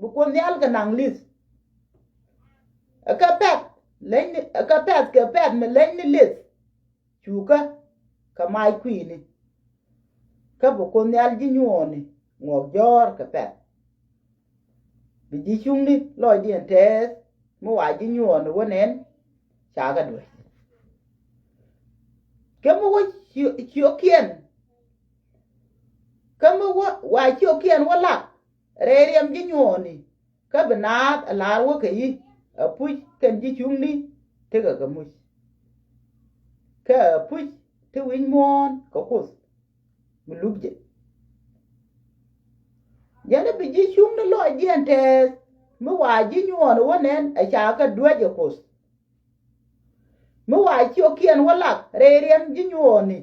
Bi Kuoth Nhial kɛ naŋ li̱th. Ɛ kɛ pɛth. Leny ni, ɛ kɛ pɛth kɛ pɛth mi leny ni li̱th. Cukä kɛ mac kui̱ni. Kä bi Kuoth Nhial ji̱ nyuɔɔni ŋuɔk jɔ̱ɔ̱r kɛ pɛth. Bi ji̱ cuŋni lɔcdiɛn tɛɛth mi wa ji̱ nyuɔɔni wä nɛn ca kɛ duec. Kä mi wä cio-, ciokiɛn. Kä mi wä wa ciokiɛn wä lak rɛy riɛm ji̱ nyuɔɔni. Kä bi naath a la̱r wä kɛ yi̱ a puc kɛn ji̱ cuŋni tekɛ kɛ muc. Kä a puc ti wi̱c muɔ̱ɔ̱n kɛ Kuoth mi luk jɛ. Jɛn i̱ bi ji̱ cuŋni lɔcdiɛn tɛɛth mi wa ji̱ nyuɔɔni wä nɛn a ca kɛ duec ɛ Kuoth. Mi wa ciokiɛn wä lak rɛy riɛm ji̱ nyuɔɔni.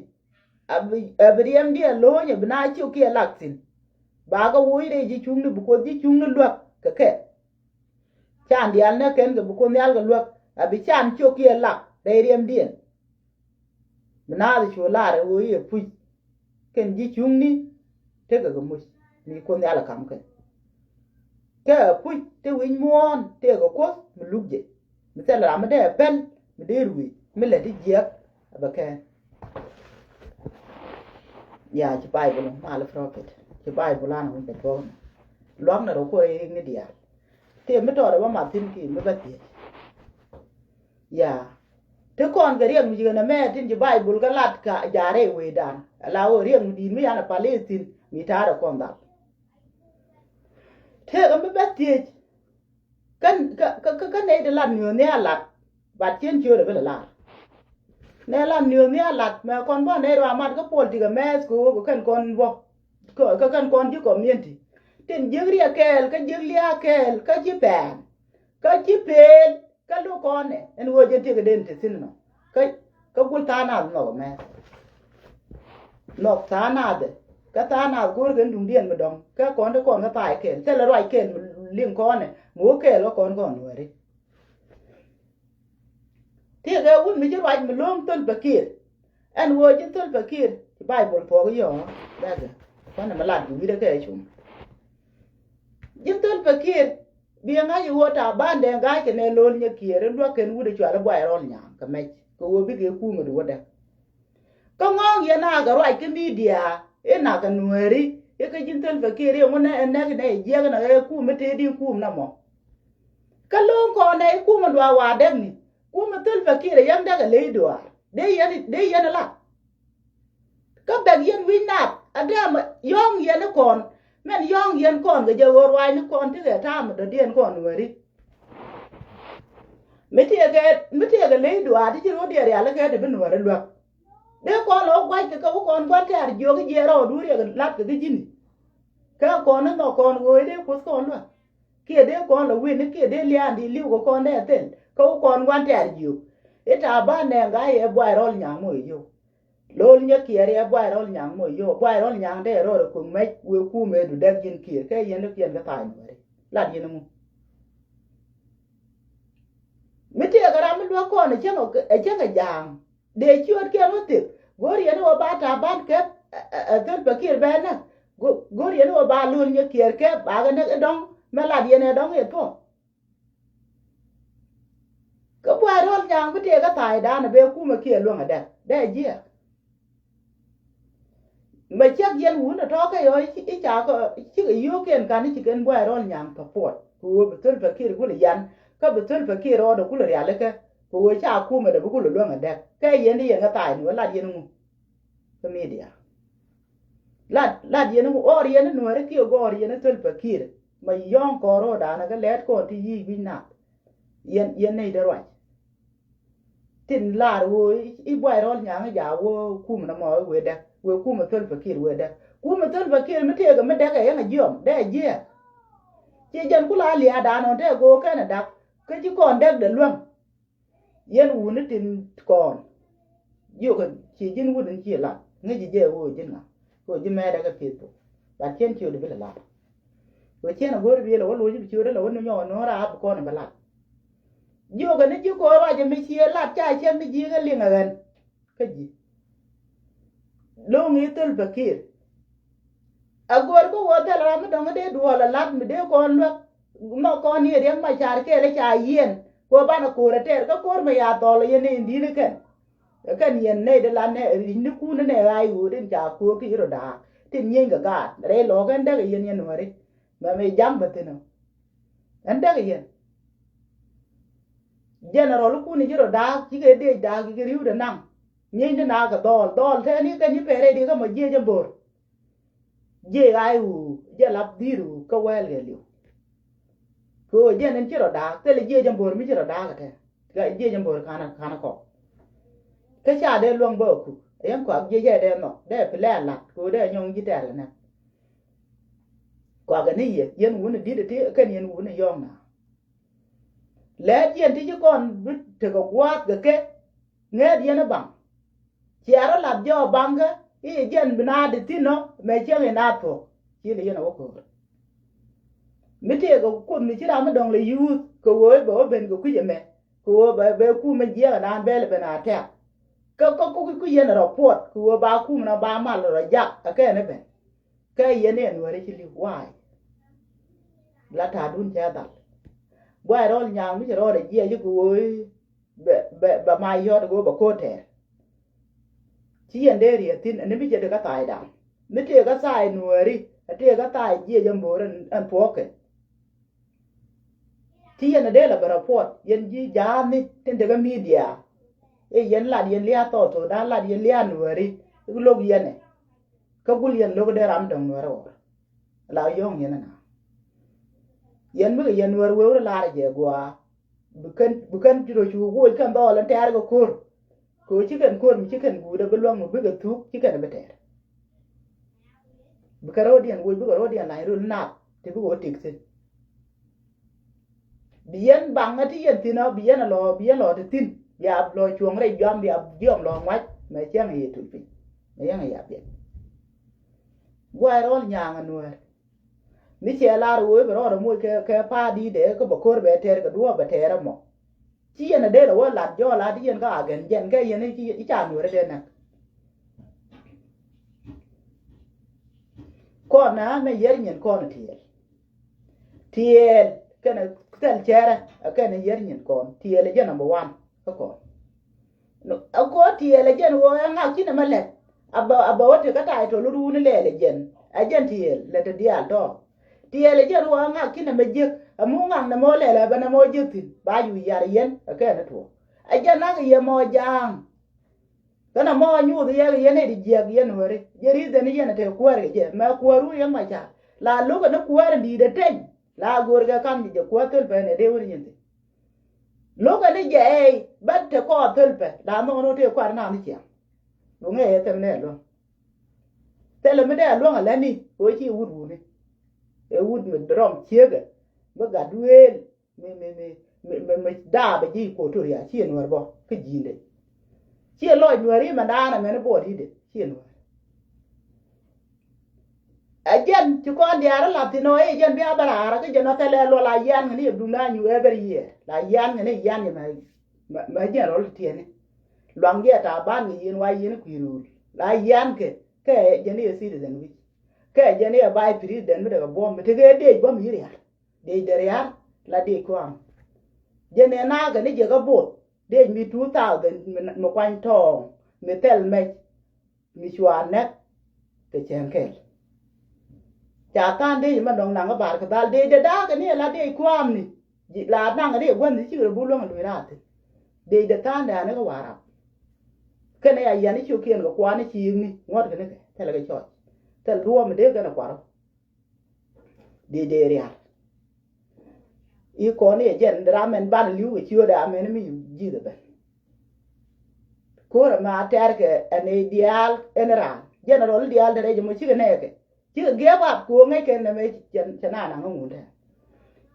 A bi, a bi riɛmdiɛn lo̱o̱nyɛ bi na ciokiɛn lak thi̱n. Ba kɛ woc rɛy ji̱ cuŋni bi Kuoth ji̱ cuŋni luäk kɛ kɛ. Can diaal nɛ kɛn kɛ bi Kuoth Nhial kɛ luäk a bi can ciokiɛn lak rɛy riɛmdiɛn. Bi naath cu lar ɛ ɣöö i̱ ɛ puc kɛn ji̱ cuŋni tekɛ kɛ muc mi Kuoth Nhial ɛ ka̱m kɛ. Kɛ ɛ puc te wi̱c muɔ̱ɔ̱n tekɛ Kuoth mi luk jɛ mi thil ram mi dee ɛ pɛl mi dee ruëëc mi lät i̱ jiäk ɛ bɛ kɛn. Ya ci Baibul mal prophet ci Baibul an wun bɛ tuɔk ni luak ni rɔ kuɔ i̱ ni diaal. Tëë mi tɔɔr ɛ bä mat thi̱n ki mi bä thiec. Ya. Ti kɔn kɛ riɛk mi ci kɛn ɛmɛ tin ci Baibul kä lat ka ja̱rɛ wecdan. Ala wä riɛk mi di̱i̱t mi yan a Palestine mi ta̱a̱ rɛ kɔn dhal. Tëëkɛ mi bɛ thiec. Kä, kä, kä, kä, kä nɛy ti lat niööni a lat. Bat cien ciöt ɛ bi lɛ lar. Nɛ lat niööni a lat mɛ kɔn bä nɛy rɔ a mat kä politik ɛ mɛth kɛ ɣöö kɛ kɛn kɔn bä. Kä, kä kɛn kɔn ji̱ community. Tin jiäk riɛk kɛɛl, kä jiäk lia̱a̱ kɛɛl, kä ji̱ pɛɛn. Kä ji̱ peel. Kä luk kɔn ɛ ɛn ɣöö jɛn tiek kɛ den te thi̱n nɔ. Kä, kä gul tha̱a̱ŋ nath nhɔk ɛmɛ. Nhɔk tha̱a̱ŋ nath ɛ kä tha̱a̱ŋ nath go̱o̱r kɛn duŋdiɛn mi dɔ̱ŋ kä kɔn te kɔn kä tha̱a̱ŋ kɛn thilɛ ruac kɛn mi liŋ kɔn ɛ mi wä kɛɛl kä kɔn kɔn nuääri. Tiek ɛ wut mi ci ruac mi lo̱o̱ŋ thöl bɛ kiɛɛl. Ɛn ɣöö ji̱ Thol Pakir ci Baibol puɔk yɔɔ. Bɛ̈kɛ kuanɛ mi lat ji̱ wi̱dɛ kɛ cum. Ji̱ Thol Pakir biɛ ŋa̱c ɣöö Taban Deng Gai kɛnɛ Lol Nyakiɛɛr in luäk kɛn wut ɛ cual i̱ Buay Rɔl Nyaŋ kɛ mɛc kɛ ɣöö bikɛ kumɛ duɔ̱dɛ. Kä ŋɔ̱ɔ̱ŋ yɛn a kɛ ruac kä midia in a kɛ Nuääri i̱ kä ji̱n Thol Pakir i̱ ŋun ɛ nɛk nɛ jiɛk nɛ ɛ kum i̱ tëë di̱n kum nɛ mɔ. Kä lo̱o̱ŋ kɔn ɛ i̱ kum in duaar wa dɛkni kum in Thol Pakir ɛ yɛn dɛk ɛ ley duaar dee yɛn dee yɛn ɛ la. Kä bɛk yɛn wi̱c naath a dee yɔ̱ɔ̱ŋ yɛn i̱ kɔn mɛn yɔ̱ɔ̱ŋ yɛn kɔn kɛ jɛ ɣöö ruaacni kɔn ti kɛ ta̱a̱m in dɔ̱diɛn kɔn Nuääri. Mi tiɛɛkɛ mi tiɛɛkɛ ley duaar ti ci ro̱o̱diɛn rialikä ti bi Nuääri luäk. Dee kɔn lɔ gua̱ckɛ kɛ wä kɔn gua̱n tɛ̈r jiök i̱ jiɛɛr rɔɔdu riɛk latkɛ kä ji̱ni. Kä kɔn ni nhɔk kɔn ɣöö i̱ dee kuoth kɔn luäk kiɛ dee kɔn lɔ wi̱n i̱ kiɛ dee liaandi li̱w kɛ kɔn dee thil kä wä kɔn gua̱n tɛ̈r jiök. I̱ Taban Deng Gai ɛ Buay Rɔl Nyaŋ mɔ i̱ yio̱w. Lol Nyakiɛɛr ɛ Buay Rɔl Nyaŋ mɔ i̱ yio̱w. Buay Rɔl Nyaŋ dee rɔɔd ɛ kuŋ mɛc wëë kumɛ du dɛk ji̱n Kiir kɛ yɛn dee kiɛn kä tha̱a̱c Nuääri. Lat yɛn i̱ ŋu? Mi tëëkɛ ram mi luäk kɔn ɛ cäŋ ɛ cäŋ ɛ ja̱a̱ŋ. Dee ciöötkiɛn wä thil go̱o̱r yɛn i̱ wä ba Taban kɛp ɛ Thol Pakir bɛɛnä. Go̱o̱r yɛn i̱ wä ba Lol Nyakiɛɛr kɛp bakɛ näk i̱ dɔ̱ŋ mɛ lat yɛn ɛ dɔ̱ŋ i̱ thuɔ̱k. Kä Buay Rɔl Nyaŋ bi tëëk kä tha̱a̱cdan ɛ bee kumɛ kiɛ luäŋ ɛ dɛk dee jiɛɛk. Mɛ cäk yɛn wun ɛ tɔ̱ kä yɔ i̱ ca kä cikɛ yio̱o̱kiɛn ka̱n i̱ ci kɛn Buay Rɔl Nyaŋ kɛ puɔt kɛ ɣöö bi Thol Pakir kulɛ yan kä bi Thol Pakir rɔɔdɛ kulɛ rialikä kɛ ɣöö ca kumɛ dɛ bi kulɛ luäŋ ɛ dɛk kɛ yɛn i̱ yɛn kä tha̱a̱cni wä lat yɛn i̱ ŋu. Kä midia lat lat yɛn i̱ ŋu ɣɔr yɛn i̱ Nuääri kiɛ gɔɔr yɛn i̱ Thol Pakir. Mɛ yɔ̱ɔ̱ŋ kɔn ro̱o̱dan kä lɛɛt kɔn ti yic wi̱c nath. Yɛn yɛn nɛy dee ruac. Tin lar ɣöö i̱ Buay Rɔl Nyaŋ i̱ jaak wä kumɛ nɔmɔ i̱ wëë däk wëë kumɛ Thol Pakir wëë däk. Kumɛ Thol Pakir mi tëëkɛ mi däk ɛ yɛn a jiɔm dee a jiɛɛk. Ci jɛn ku la lia̱a̱dan ɣän tëë go̱o̱k kɛn a da̱k kä ci kɔn däk dee luäŋ. Yɛn wuni tin kɔn jiökɛ ci ji̱n wut in ci lat ŋäci jɛ ɣöö ji̱n ŋa ɣöö ji̱ mɛɛt ɛ kɛ Facebook. Bat cien ciöt i̱ bi lɛ lat. Wee cien a go̱r biël a wä lo̱c i̱ bi ciöt ilɛ wä ni nyɔk a no̱o̱ŋ raap bi kɔn i̱ bi lat. Jiökɛ ni ji̱ ko̱o̱r ruac ɛmɛ cië lat ca cäŋ ni ji̱ kä liŋ ɛ ɣän. Kä ji̱ lo̱ŋ i̱ Thol Pakir. A go̱o̱r kä wä thil ram mi dɔ̱ŋ dee duɔl a lat mi dee kɔn luäk. Nhɔk kɔn ni Riɛk Macar kɛɛl i̱ ca yiɛn kɛ wä banɛ ko̱o̱r a tɛɛr kä ko̱o̱r mi ya thɔl yɛn ni in di̱t ni kɛn. Kɛn yɛn nɛy dee la nɛ ri̱c ni kun nɛ ɣa̱c ɣöö tin ca ko̱o̱r ki rɔ da̱a̱k tin nyieny kɛ gaat rɛy lɔɔk ɛn däk yɛn yɛn Nuääri. Mɛ mi ja̱ŋ bä thi̱n ɔ. Ɛn däk yɛn. General kun i̱ ci rɔ da̱a̱k cikɛ dee da̱a̱k kɛ ri̱wdɛ naŋ. Nyieny ti naak kɛ dhɔɔl dhɔɔl tɛni kɛn ci pɛrɛ di kä mɔ jiec ɛn bo̱r. Jiec ɣa̱c ɣöö jɛ lap dhi̱i̱r ɣöö kä wɛɛl kɛ liw. Kɛ ɣöö jɛn in ci rɔ da̱a̱k thilɛ jiec ɛn bo̱r mi ci rɔ da̱a̱k kɛ tɛn. Jiec ɛn bo̱r ka̱n ka̱n kɔk. Kä ca dee luäŋ bä kuk ɛn kɔak jiec ɛ dee nhɔk dee pilɛ lat kɛ ɣöö dee nyɔŋ ji̱ tɛɛr kɛ nɛk. Kɔak kɛ ni yɛ yɛn wuni di̱t ɛ ti kɛn yɛn wuni yɔ̱ɔ̱ŋ na. Lɛɛt yɛn ti ci kɔn bi tekɛ gua̱a̱th kɛ kɛ ŋɛɛt yɛn ɛ baŋ. Ciɛ rɔ lat jɔɔk baŋkä i̱ jɛn bi na di thi̱n ɔ mɛ cieŋ i̱ na thuɔ̱k. Ci li yɛn a wä ko̱o̱r mi tëëk kɛ kuoth mi ci ram mi dɔ̱ŋ lɛ yuuth kɛ ɣöö i̱ bɛ wä ben kɛ kui̱c ɛmɛ kɛ ɣöö bɛ bɛ kum mi jiɛɛk ɛnan bɛl ben a tɛ̈k. Kä kä kuki kui̱c yɛn rɔ puɔt kɛ ɣöö ba kum na ba mal rɔ jak ɛ kɛn ɛ ben. Kɛ yɛn ɛ Nuääri ci li̱w wa̱a̱y. La ta̱a̱dun cɛ dhal. Buay Rɔl Nyaŋ mi ci rɔɔdɛ jiɛc i̱ kɛ ɣöö i̱ bɛ bɛ bɛ ma yɔt kɛ ɣöö bɛ ko̱o̱t tɛɛr. Ci yɛn dee riɛth thi̱n ɛn mi cɛ tekɛ tha̱a̱cdan mi tëëkä tha̱a̱c Nuääri ɛ tëëkä tha̱a̱c jiɛc ɛn bo̱o̱r ɛn puɔ̱ɔ̱kɛ. Ci yɛn ɛ dee lɛ bɛ rɔ puɔt yɛn ji̱ ja̱a̱thni tin tekɛ midia. I̱ yɛn lat yɛn lia̱a̱ thɔɔth thɔɔth da̱a̱n lat yɛn lia̱a̱ Nuääri i̱ lo̱k yɛn ɛ. Kä gul yɛn lo̱k dee ram dɔ̱ŋ Nuäär ɛ ɣɔr. La yɔ̱ŋ yɛn ɛna. Yɛn bikɛ yɛn Nuäär wee wä lar jɛ gua̱a̱. Bi kɛn bi kɛn rɔ cu woc kɛn dhɔɔl ɛn tɛɛr kɛ ko̱r. Kɛ ɣöö ci kɛn ko̱r mi ci kɛn guut ɛ bi luäŋ mi bikɛ thuk ci kɛn bi tɛɛr. Bikɛ ro̱o̱diɛn woc bikɛ ro̱o̱diɛn la̱ny röl nath ti bikɛ wä tik thi̱n. Bi yɛn baŋä ti yɛn thi̱n ɔ bi yɛn a lɔ bi yɛn lɔ ti thi̱n bia lɔ cuɔ̱ŋ rɛy juam bia diɔm lɔ ŋuac mɛ cäŋ yɛ tul piny mɛ yɛn a ya biɛt. Buay Rɔl Nyaŋ a Nuäär. Mi ciɛ lar wee bɛ rɔɔdɛ moc kɛ kɛ pa̱a̱t di̱i̱dɛ kä bɛ ko̱r bɛ tɛɛr kɛ duɔ̱ɔ̱p bɛ tɛɛr ɛmɔ. Ci yɛn a dee lɛ wä lat jɔɔl a ti yɛn kä a gɛn jɛn kɛ yɛn i̱ ca Nuäär dee näk. Kɔn na mɛ yɛr nyin kɔn tiɛɛl. Tiɛɛl kɛnɛ thɛl cɛrɛ ɛ kɛnɛ yɛr nyin kɔn. Tiɛɛl ɛ jɛ number one kä kɔn. Ɛ kɔn tiɛɛl ɛ jɛn ɣöö ɛ ŋak cinɛ mɛ lɛt. A bɛ, a bɛ wä ti kä title run lɛɛl ɛ jɛn. Ɛ jɛn tiɛɛl lɛt ɛ diaal tɔ̱. Tiɛɛl ɛ jɛn ɣöö ɛ ŋak cinɛ mɛ jiäk. Ɛ mu ŋak nɛ mɔ lɛɛl ɛ bɛ nɛ mɔ jiäk thi̱n. Ba yu yar yɛn ɛ kɛn ɛ tuɔ. Ɛ jɛn nak yɛ mɔ ja̱a̱ŋ. Kɛnɛ mɔ nyuuth yɛ kɛ yɛn ɛ di jiɛk yɛn weri. Jɛ ri dhɛn yɛn ɛ te kuäär kɛ jɛ. Mɛ kuäär wur yɛn ma ca. La lo̱kɛ ni kuäär in di̱i̱t ɛ teny. La go̱o̱r kɛ kam jɛ kuäär thöl pɛ nɛ dee wur nyin thi. Lo̱kɛ ni jɛ ɛɛy bä te kɔɔth thöl pɛ. La nhɔk ni wä te kuäär naath ni ciaŋ. Duŋ ɛ yɛ thɛm nɛ luäŋ. Thɛlɛ mi dee luäŋ ɛ lɛni kɛ wä ci wut wuni. Ɛ wut mi rɔm ciekɛ. Bä gat dueel. Mi, mi, mi, mi, mi, mi daabɛ ji̱ Equatoria, ciɛ nuäär bɔ kä ji̱i̱ndɛ. Ciɛ lɔc nuäär i̱ mɛ daanɛ mɛn i̱ buɔt i̱dɛ, ciɛ nuäär. Ɛ jɛn ci kɔn diaar i̱ lath thin ɔ i̱ jɛn bia bɛ raar kä jɛn ɔ thɛlɛ luɔ la yian ŋäni i̱ duŋda nyuur every year. La yian ŋäni i̱ yian yɛ mɛ, mɛ, mɛ jɛn rɔl tiɛni. Luaŋ jɛ ta̱a̱ ban kɛ yieen wa yieen i̱ kui̱ ruul. La yian kɛ, kɛ jɛn i̱ citizen wi̱c. Kɛ jɛn i̱ vice president mi dee kɛ buɔ̱m mi tekɛ dec buɔ̱m yi̱ rial. Dec de rial la dec kuam. Jɛ nɛ naakɛ ni jɛ kä both dec mi two thousand mi, mi kuany tɔɔŋ mi thɛl mɛc mi cua nɛk kɛ cɛn kɛl. Ca tha̱a̱n dec mɛ dɔ̱ŋ naŋ kä bar kɛ dhal dec de daakɛ ni la dec kuam ni. Ji̱ la naŋ ni gua̱n ni cikɛ rɛ bul luäŋ luc raat thi̱n. Dec de tha̱a̱n dɛ ani kä warap. Kɛnɛ ya yian ni ciokiɛn kɛ kuan ni ciik ni ŋuɔ̱t kɛ ni kɛ thɛl kɛ cɔc. Thɛl duɔ̱ɔ̱m mi dee kɛnɛ kuarɔ. Dee dee rial. I̱ kɔn i̱ jɛn ram ɛn ban li̱w kɛ ciötdɛ amɛn mi ji̱th ɛ ben. Ko̱r ɛmɛ a tɛ̈r kɛ ɛn i̱ diaal ɛn raan. Jɛn rɔl i̱ diaal te rɛc ɛmɔ cikɛ nɛɛkɛ. Cikɛ giɛp ap ko̱ ŋäc kɛn nɛmɛ cɛ na naŋ ŋun tɛ̈r.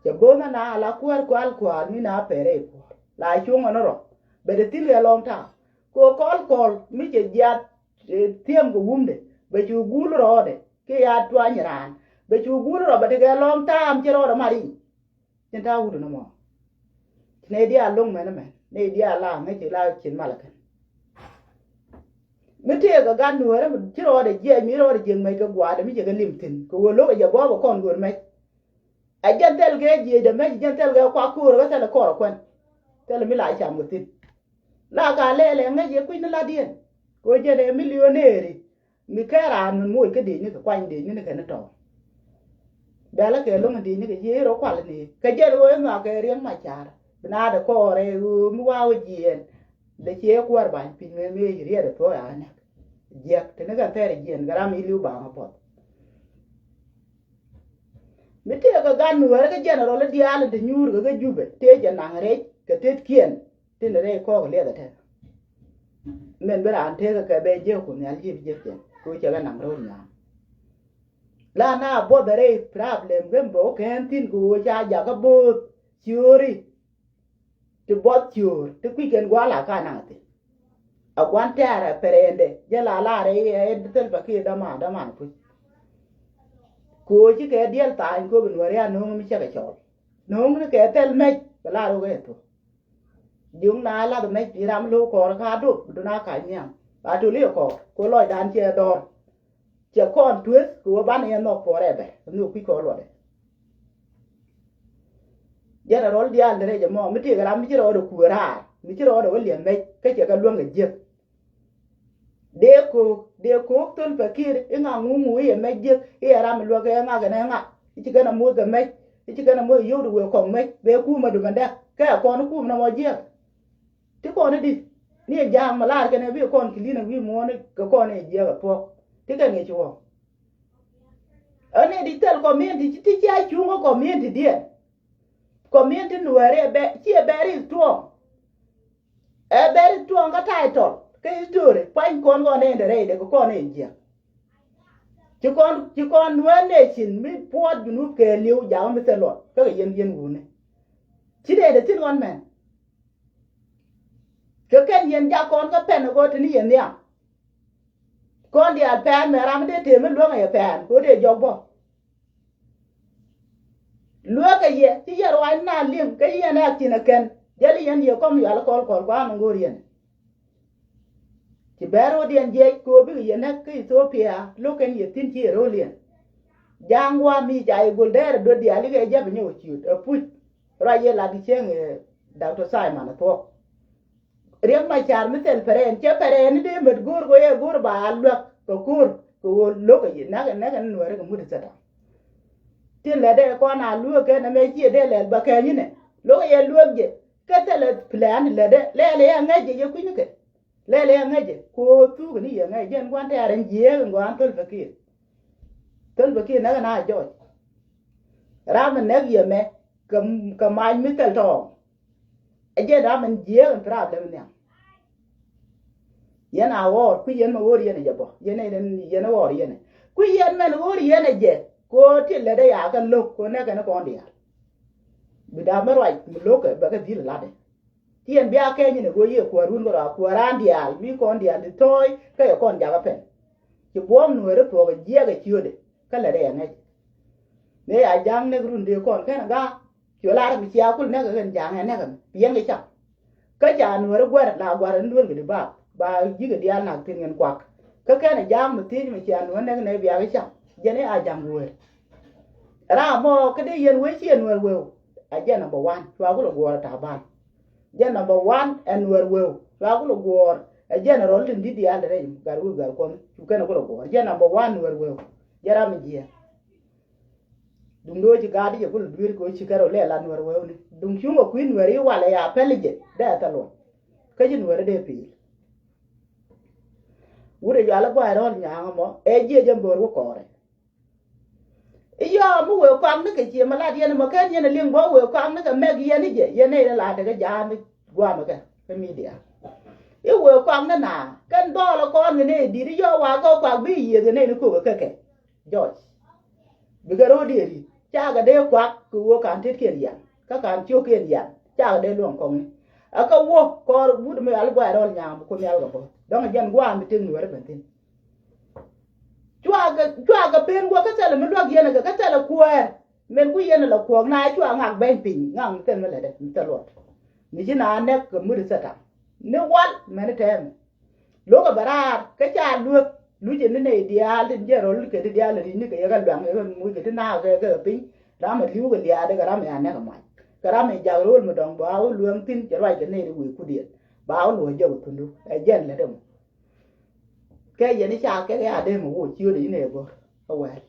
Cɛ bo̱o̱th ɛn a la kuäär kual kual mi na pɛrɛ i̱ kuɔl. La cuŋ ɛn rɔ. Bɛ te thi̱n kɛ lɔŋ ta̱a̱. Ko̱ kɔl kɔl mi cɛ jiath thi̱em kɛ wumdɛ. Bɛ cu gul rɔɔdɛ. Kiɛ ya tuany raan bɛ cu guul rɔ bɛ tekɛ lɔŋ ta̱a̱m ci rɔɔdɛ mat i̱. Cin ta̱a̱ wut ni mɔ. Ci nɛy diaal lo̱ŋ mɛn mɛn nɛy diaal la ŋäc ci la cin malɛ kɛn. Mi tëëkɛ gat nuäärä mi ci rɔɔdɛ jiɛc mi rɔɔdɛ jiɛk mɛc kɛ gua̱a̱dɛ mi cɛ kɛ lim thi̱n kɛ ɣöö lo̱kɛ jɛ bɔɔpɛ kɔn go̱o̱r mɛc. Ɛ jɛn thɛl kɛ jiɛcdɛ mɛc jɛn thɛl kɛ kuak ko̱o̱rä kɛ thɛl ɛ kɔrɛ kuɛn. Thɛl mi la cam kɛ thi̱n. La ka lɛɛlɛ ŋäc yɛ kui̱n ni ladiɛn. Kɛ ɣöö jɛn ɛ milionɛɛri. Mi kɛ raan mi moc kä dec ni kɛ kuany dec ni ni kɛ ni tɔ̱. Bɛlä kɛ lo̱ŋ dec ni kɛ jiɛ rɔ kual ni kɛ jɛn ɣöö ɛn nhɔakɛ riɛŋ mac car bi naat ɛ kɔɔrɛ ɣöö mi wa̱a̱ wä jiɛɛn. Dee ciɛ kuäär ba̱ny pi̱ny mëë mëë ci riɛt ɛ thuɔ̱k ɛ anɛk. Jiɛk te ni kɛ thɛɛr jiɛɛn kɛ ram mi li̱w ba̱a̱ŋ ɛ puɔth. Mi tëëkɛ gat nuäärä kä jɛn rɔl i̱ diaal in te nyuurkɛ kä Jubɛ tëë jɛ naŋ rɛc kɛ tetkiɛn. Tin rɛy kɔɔk liɛth ɛ tɛth. Min bi raan tekä kɛ bɛ jiäk ku nhial ji̱ bi jiäk cɛ kɛ ɣöö cɛ kɛ naŋ ro̱o̱l nyaam. La na buɔth ɛ rɛy problem kä mbɛ wä kɛn thi̱n kɛ ɣöö ca jakä bo̱o̱th ciööri. Ti buɔth ciöör ti kui̱c kɛn gua̱a̱ la ka naŋ thi̱n. A gua̱n tɛ̈rɛ pɛrɛndɛ jɛ la la rɛy ɛ thil pa kiɛ däman däman puc. Kɛ ɣöö ci kɛ diɛl thaany kööb in wä rian no̱o̱ŋ mi cɛ kɛ cɔl no̱o̱ŋ ni kɛ thil mɛc bɛ la rok ɛ thuɔ̱k. Jiöŋ na lath mɛc pi ram lo̱k kɔɔr ka dop bi dun a kac nhiam. Ba tuli kɔɔr ko lɔcdan ciɛ dɔr. Cɛ kɔn tueth kɛ wä ban yɛ nhɔk forever ni wä kui̱ kɔɔr luɔtdɛ. Jɛn a rɔl diaal ni rɛc ɛmɔ mi tëëk ram mi ci rɔɔdɛ kuëë raar mi ci rɔɔdɛ wä liɛm mɛc kä cɛ kɛ luäŋ kɛ jiäk. Dee ko̱o̱k dee ko̱o̱k thöl pɛ ki̱i̱r i̱ ŋa ŋuŋu i̱ yɛ mɛc jiäk i̱ yɛ ram mi luäk kɛ ŋa kɛnɛ ŋa i̱ ci kɛn a moth kɛ mɛc i̱ ci kɛn a moth yio̱w di wëë kɔŋ mɛc bee kuumä dumɛ dɛk kɛ ɛ kɔn i̱ kuum nɔmɔ jiäk. Ti kɔn i̱ di ni ɛ ja̱a̱ŋ mɛ laar kɛn ɛ bi kɔn ki̱li̱n ɛ wi̱i̱ muɔ̱ɔ̱n kɛ kɔn ɛ jiäk ɛ thuɔ̱k ti kɛn kɛ ci wä. Ɛn ɛ di thil community ti ci a cuŋ ɛ community diɛn. Community nuɛɛri ɛ bɛ ci ɛ bɛri tuɔɔŋ. Ɛ bɛri tuɔɔŋ kä title kä history puany kɔn kɔn ɛ in the rɛy dɛ kɛ kɔn ɛ jiäk. Ci kɔn ci kɔn nuɛɛr nation mi puɔt junub kɛ li̱w jakä mi thil luɔt kä kɛ yɛn yɛn wuni. Ci dee dee thin ɣɔn mɛn. Kɛ kɛn yɛn jak kɔn kä pɛn ɣöö te ni yɛn nhiam. Kɔn diaal pɛn mɛ ram mi dee tëë mi luäŋ ɛ yɛ pɛn kɛ ɣöö dee jɔk bä. Lueekä yɛ ci yɛ ruac na liŋ kä ci yɛn ɛ acin ɛ kɛn jäli yɛn yɛ kɔm yual kɔl kɔl kua̱a̱m in go̱o̱r yɛn. Ci bɛɛr ro̱diɛn jiɛc kɛ ɣöö bikɛ yɛ näk kä Ethiopia lo̱k kɛn yɛ thi̱n ci yɛ ro̱l yɛn. Ja̱a̱ŋ gua̱a̱ mi ca i̱ gol dɛɛr ɛ duɔ̱t diaal i̱ kɛ jap inyɛ wä ciöt ɛ puc. Ruac yɛ lat i̱ cieŋ ɛ Doctor Simon ɛ thuɔ̱k. Riek Machar mi thil pɛrɛn cɛ pɛrɛn i̱ dee met go̱o̱r kɛ yɛ go̱o̱r ba a luäk kɛ ko̱o̱r kɛ ɣöö lo̱k ɛ yi näk ɛ näk ɛ ni nuɛɛri kɛ mut ɛ thɛta. Tin lɛ dee kɔn a luäk kɛn ɛmɛ ciɛ dee lɛl bä kɛny inɛ lo̱k ɛ yɛ luäk jɛ. Kɛ thilɛ plan lɛ dee lɛl ɛ yɛ ŋäc jɛ yɛ kui̱ni kɛ. Lɛl ɛ yɛ ŋäc jɛ kɛ ɣöö thuk ni yɛ ŋäc jɛ ɛn gua̱n tɛ̈r ɛn jiääk ɛn gɔaa ɛn thöl bä kiɛ. Thöl bä kiɛ näk ɛn a jɔc. Ram mi näk yɛ mɛ kɛ mac mi thil tɔɔŋ. Ɛ jɛn ram ɛn jiääk ɛn problem nhiam. Yɛn a ɣɔɔr kui̱ yɛn mɛ ɣöör yɛn ɛ jɛ bɔ yɛn ɛ yɛn ɛ ɣɔɔr yɛn ɛ kui̱ yɛn mɛn ɣöör yɛn ɛ jɛ. Kɛ ɣöö tin lɛ dee yakä lo̱k kɛ ɣöö nɛkɛ ni kɔn diaal. Bi da̱a̱ mi ruac mi lo̱k kɛ bɛ kɛ dhil latdɛ. Ti ɛn bia kɛny ni go̱ yiëë kuäär wun kärɔa kuäär an diaal mi kɔn diaal di thɔɔy kä yɛ kɔn jakä pɛn. Ci buɔ̱m nueeri thuɔɔk jiɛk ɛ ciötdɛ kä lɛ rɛy aŋäc. Mëë ya ja̱ŋ näk run dee kɔn kɛn ga̱a̱. Ci ɣä lar mi cia kul näk ɛ ɣän ja̱ŋ ɛ näk ɛn piɛŋ kɛ cam. Kä ca nueeri guɛr la gua̱r ɛn duel kɛ di baak ba ji̱ kɛ diaal nak thi̱n ŋɛn kuak. Kä kɛn ɛ ja̱ŋ mi thiec mi cia nueeri näk nɛ biak kɛ cam jɛn i̱ a ja̱ŋ wëër. Ram mɔ kä dee yɛn wee ciɛ nueer weu. A jɛ number one cua kulɛ guɔɔr a taban. Jɛ number one ɛ nueer weu cua kulɛ guɔɔr. A jɛ na rɔl tin di̱t diaal rɛy gat weu gat kuɔn cu kɛn kulɛ guɔɔr jɛ number one nueer weu. Jɛ ram jiɛ. Duŋ do̱ ci gaat jɛ kulɛ dueer kɛ ci kɛn rɔ lɛ la nueer weu ni duŋ cuŋ a kui̱ nueer i̱ walɛ ya pɛl jɛ dee a thɛl wä. Kä ci nueer dee pi̱i̱l. Wut ɛ yual ɛ guay rɔl nyaŋ mɔ ɛ jiɛ jɛ mböör wä kɔɔrɛ. Iyɔɔ mi wëë kɔakni kɛ ciɛ mi lat yɛn ɛmɔ kɛn yɛn ɛ liŋ bä wëë kɔakni kɛ mɛk yɛn i̱ jɛ yɛn nɛy ni la tekɛ ja̱a̱n i̱ gua̱a̱mɛ kɛ kɛ midia. I̱ wëë kɔakni na kɛn dhɔɔl ɛ kɔn kɛ nɛy di̱t i̱ yɔɔ wakä kuak bi yiëëth kɛ nɛy ni ko̱k ɛ kɛ kɛ. Jɔc bikɛ ro̱o̱diɛn i̱ cakɛ dee kuak kɛ ɣöö ka̱n tetkiɛn yan kä ka̱n cio̱kkiɛn yan cakɛ dee luɔ̱ŋ kɔŋni. Ɛ kɛ wä kɔɔr wut mi al guay rɔl nyaam bi kun yal kɛ bä dɔ̱ŋ ɛ jɛn gua̱a̱m bi tëk nuɛɛri ben thi̱n. Cuakɛ cuakɛ pen wä kä thilɛ mi luäk yɛn ɛ kɛ kä thilɛ kuäär. Min ku yɛn ɛ la kuɔɔk na cua ŋak bɛny piny ŋak mi thil mi lɛtɛ mi thil luɔt. Mi ci na nɛk kɛ mut ɛ thɛta ni wal mɛn tɛmɛ. Lo̱kɛ bɛ raar kä ca luek luc ni nɛy diaal tin jɛ rɔl kɛ ti diaal ri̱c ni kɛ yɛ kɛ luaŋ yɛ kɛ muc kɛ ti naak kɛ kɛ piny. Ram ɛ li̱w kɛ liaadɛ kɛ ram ɛ anɛk ɛ mac kɛ ram ɛ jak ro̱o̱l mi dɔ̱ŋ ba wä lueŋ thi̱n cɛ ruac kɛ nɛy ri wëë kut yɛn ba wä luɔ̱c jɛ wä thundu ɛ jɛn lɛt ɛmɔ. Kɛ yɛn i̱ ca kɛ kɛ adee mi woc ciötdɛ inɛ gɔ̱r kä wɛɛl.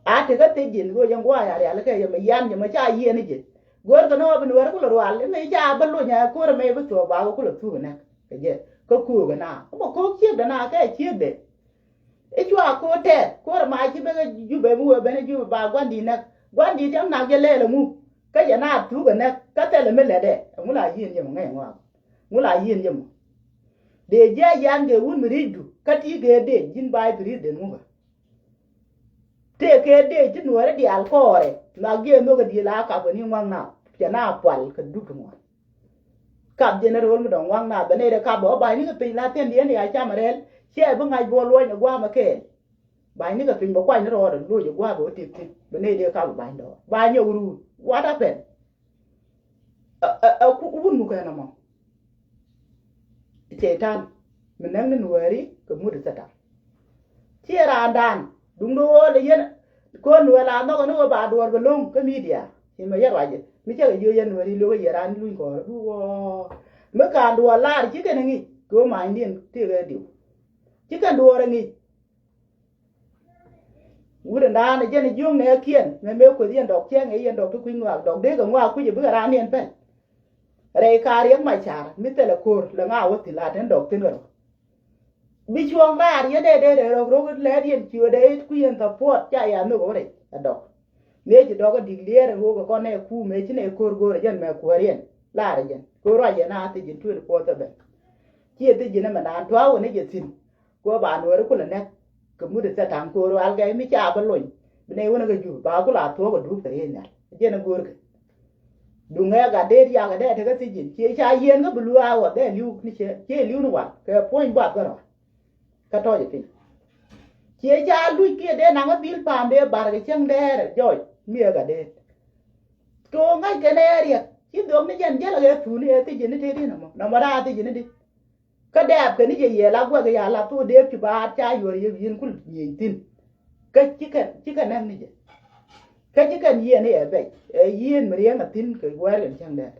A tekä thiec ji̱n go̱o̱c ɛn gua̱a̱c a rialikä yɛ mi yan jɛ mi ca yiɛn i̱ ji̱. Go̱r kɛ ni ɣɔɔ bi nuɛɛri kulɛ rual i̱ mi ca bi luny ɛ ko̱r ɛmɛ i̱ bi thuɔɔk ba kɛ kulɛ thuk ɛ nɛk kɛ jɛ kä köök ɛ na kä bɛ ko̱o̱k ciekdɛ na kɛ ciekdɛ. I̱ cua ko̱o̱t tɛɛth ko̱r ɛma ci bekɛ jupɛ mi wee ben i̱ jupɛ ba gua̱ndi̱t näk gua̱ndi̱t cäŋ nak jɛ lɛɛl ɛŋu. Kä jɛ na thuk ɛ näk kä thɛl ɛmi lɛtdɛ ɛŋu la yieen jɛ mɔ ŋäc ɛŋu ak ŋu la yieen jɛ mɔ. Dee ji̱ a yan kɛ wun mi ri̱cdu kä ti kɛ dee ji̱n ba i̱ bi ri̱cden ŋukä. Tëë kɛ dee ji̱ nuɔ̱ɔ̱ri diaal kɔɔrɛ nak jɛ nhök ɛ di̱i̱l a kap kɛ ni ŋua̱k na cɛ na pual kɛ duk ti ŋuan. Kap jɛn rööl mi dɔ̱ŋ waŋ na bɛ nɛy rɛ kap bɛ wä ba̱ny ni kɛ piny la thiɛn diɛn ya cam rɛl ciɛ bi ŋa̱c buɔl luɔ̱ny ɛ gua̱a̱m ɛ kɛɛl. Ba̱ny ni kɛ piny bɛ kuany ni rɔɔdɛ loc ɛ gua̱a̱m bɛ wä tëk thi̱n bɛ nɛy dee kap bɛ ba̱ny dɔɔr ba̱ny ɛ wur wur. What happened? Ɛ ɛ ɛ ku wun mukɛ nɔmɔ. Cɛytan mi näk ni nuääri kɛ mut ɛ thɛtan. Ciɛ raandan duŋdu ɣöö lɛ yɛn ko̱n nuɛl a nhɔk ni ɣöö ba duɔ̱ɔ̱r bɛ lo̱ŋ kä midia. Ci mɛ yɛ ruacɛ mi cɛ kɛ jiö yɛn nuääri lo̱k yɛ raan luny kɔɔr du ɣɔɔ. Mi ka̱n duɔ̱ɔ̱r laar ci kɛn ŋi̱c kɛ ɣöö ma̱a̱nydiɛn tëëkɛ diw. Ci kɛn duɔ̱ɔ̱r ɛ ŋi̱c. Wut ɛn raan ɛ jɛn ɛ jiöŋ nɛ kiɛn mɛ mëë kueth yɛn dɔk cɛŋ ɛ yɛn dɔk ti kui̱ ŋɔak dɔk dee kɛ ŋɔak kui̱c ɛ bikɛ raan niɛn pɛn. Rɛy kaar yɛn mac ca̱r mi thilɛ ko̱r lɛ ŋa wä thi̱n la tɛn dɔk thi̱n kɛ rɔ. Bi cuɔ̱ŋ raar yɛn dee dee rɛy rɔk ro̱k lɛɛt yɛn ci wä dee it kui̱ yɛn thɔpuɔt ca ya nhök wä rɛy ɛ dɔk. Mëë ci dɔk ɛ dik liɛɛr ɛ ɣöök ɛ kɔn ɛ kuum ëë ci nɛ ko̱r go̱o̱r ɛ jɛn mɛ kuäär yɛn laar ɛ jɛn ko̱r ruac yɛn a thi̱c in tuël kuɔth ɛ bɛn. Ci ɛ thi̱c in ɛmɛ naan tua̱a̱ wä ni jɛ thi̱n. Kuɛ ba nuɔɔri kulɛ nɛk kɛ mut ɛ thɛtaŋ ko̱o̱r rual gɛy mi ca bä lony. Bi nɛy wänä kɛ jup ba kula thuɔ̱k ɛ dup kɛ riey nhial jɛn ɛ go̱o̱rkɛ. Duŋɛ gat deet yakɛ dee tekä thi̱c ji̱n ciɛ ca yieen kä bi luaa wä dee li̱w ni cɛ ciɛ li̱w ni wal kɛ puɔ̱ny buath kärɔa. Kä tɔc ɛ piny ciɛ ca luc kiɛ dee naŋ ɛ dhil pa̱a̱m dee bar kɛ cäŋ dɛɛrɛ jɔc mi ɛ gat deet. Kɛ ɣöö ŋa̱ckɛ nɛ ɛ riɛk ci dhuɔ̱k ni jɛn jälɛ kɛ thuuni ɛ thi̱c ji̱n ni tëë di̱n ɛmɔ nɔmɔ daa thi̱c ji̱n ni di̱. Kä dɛɛp kɛ ni jɛ yɛɛl a guɛk ya la thok dëëp ci baat ca yuɔr yɛ wi̱i̱n kul nyieny thi̱n. Kä ci kɛn, ci kɛn nɛŋ ni jɛ. Kä ci kɛn yieen iɛ bɛc, ɛ yieen mi riɛŋ a thi̱n kɛ guɛɛr kɛn cäŋ dɛɛt.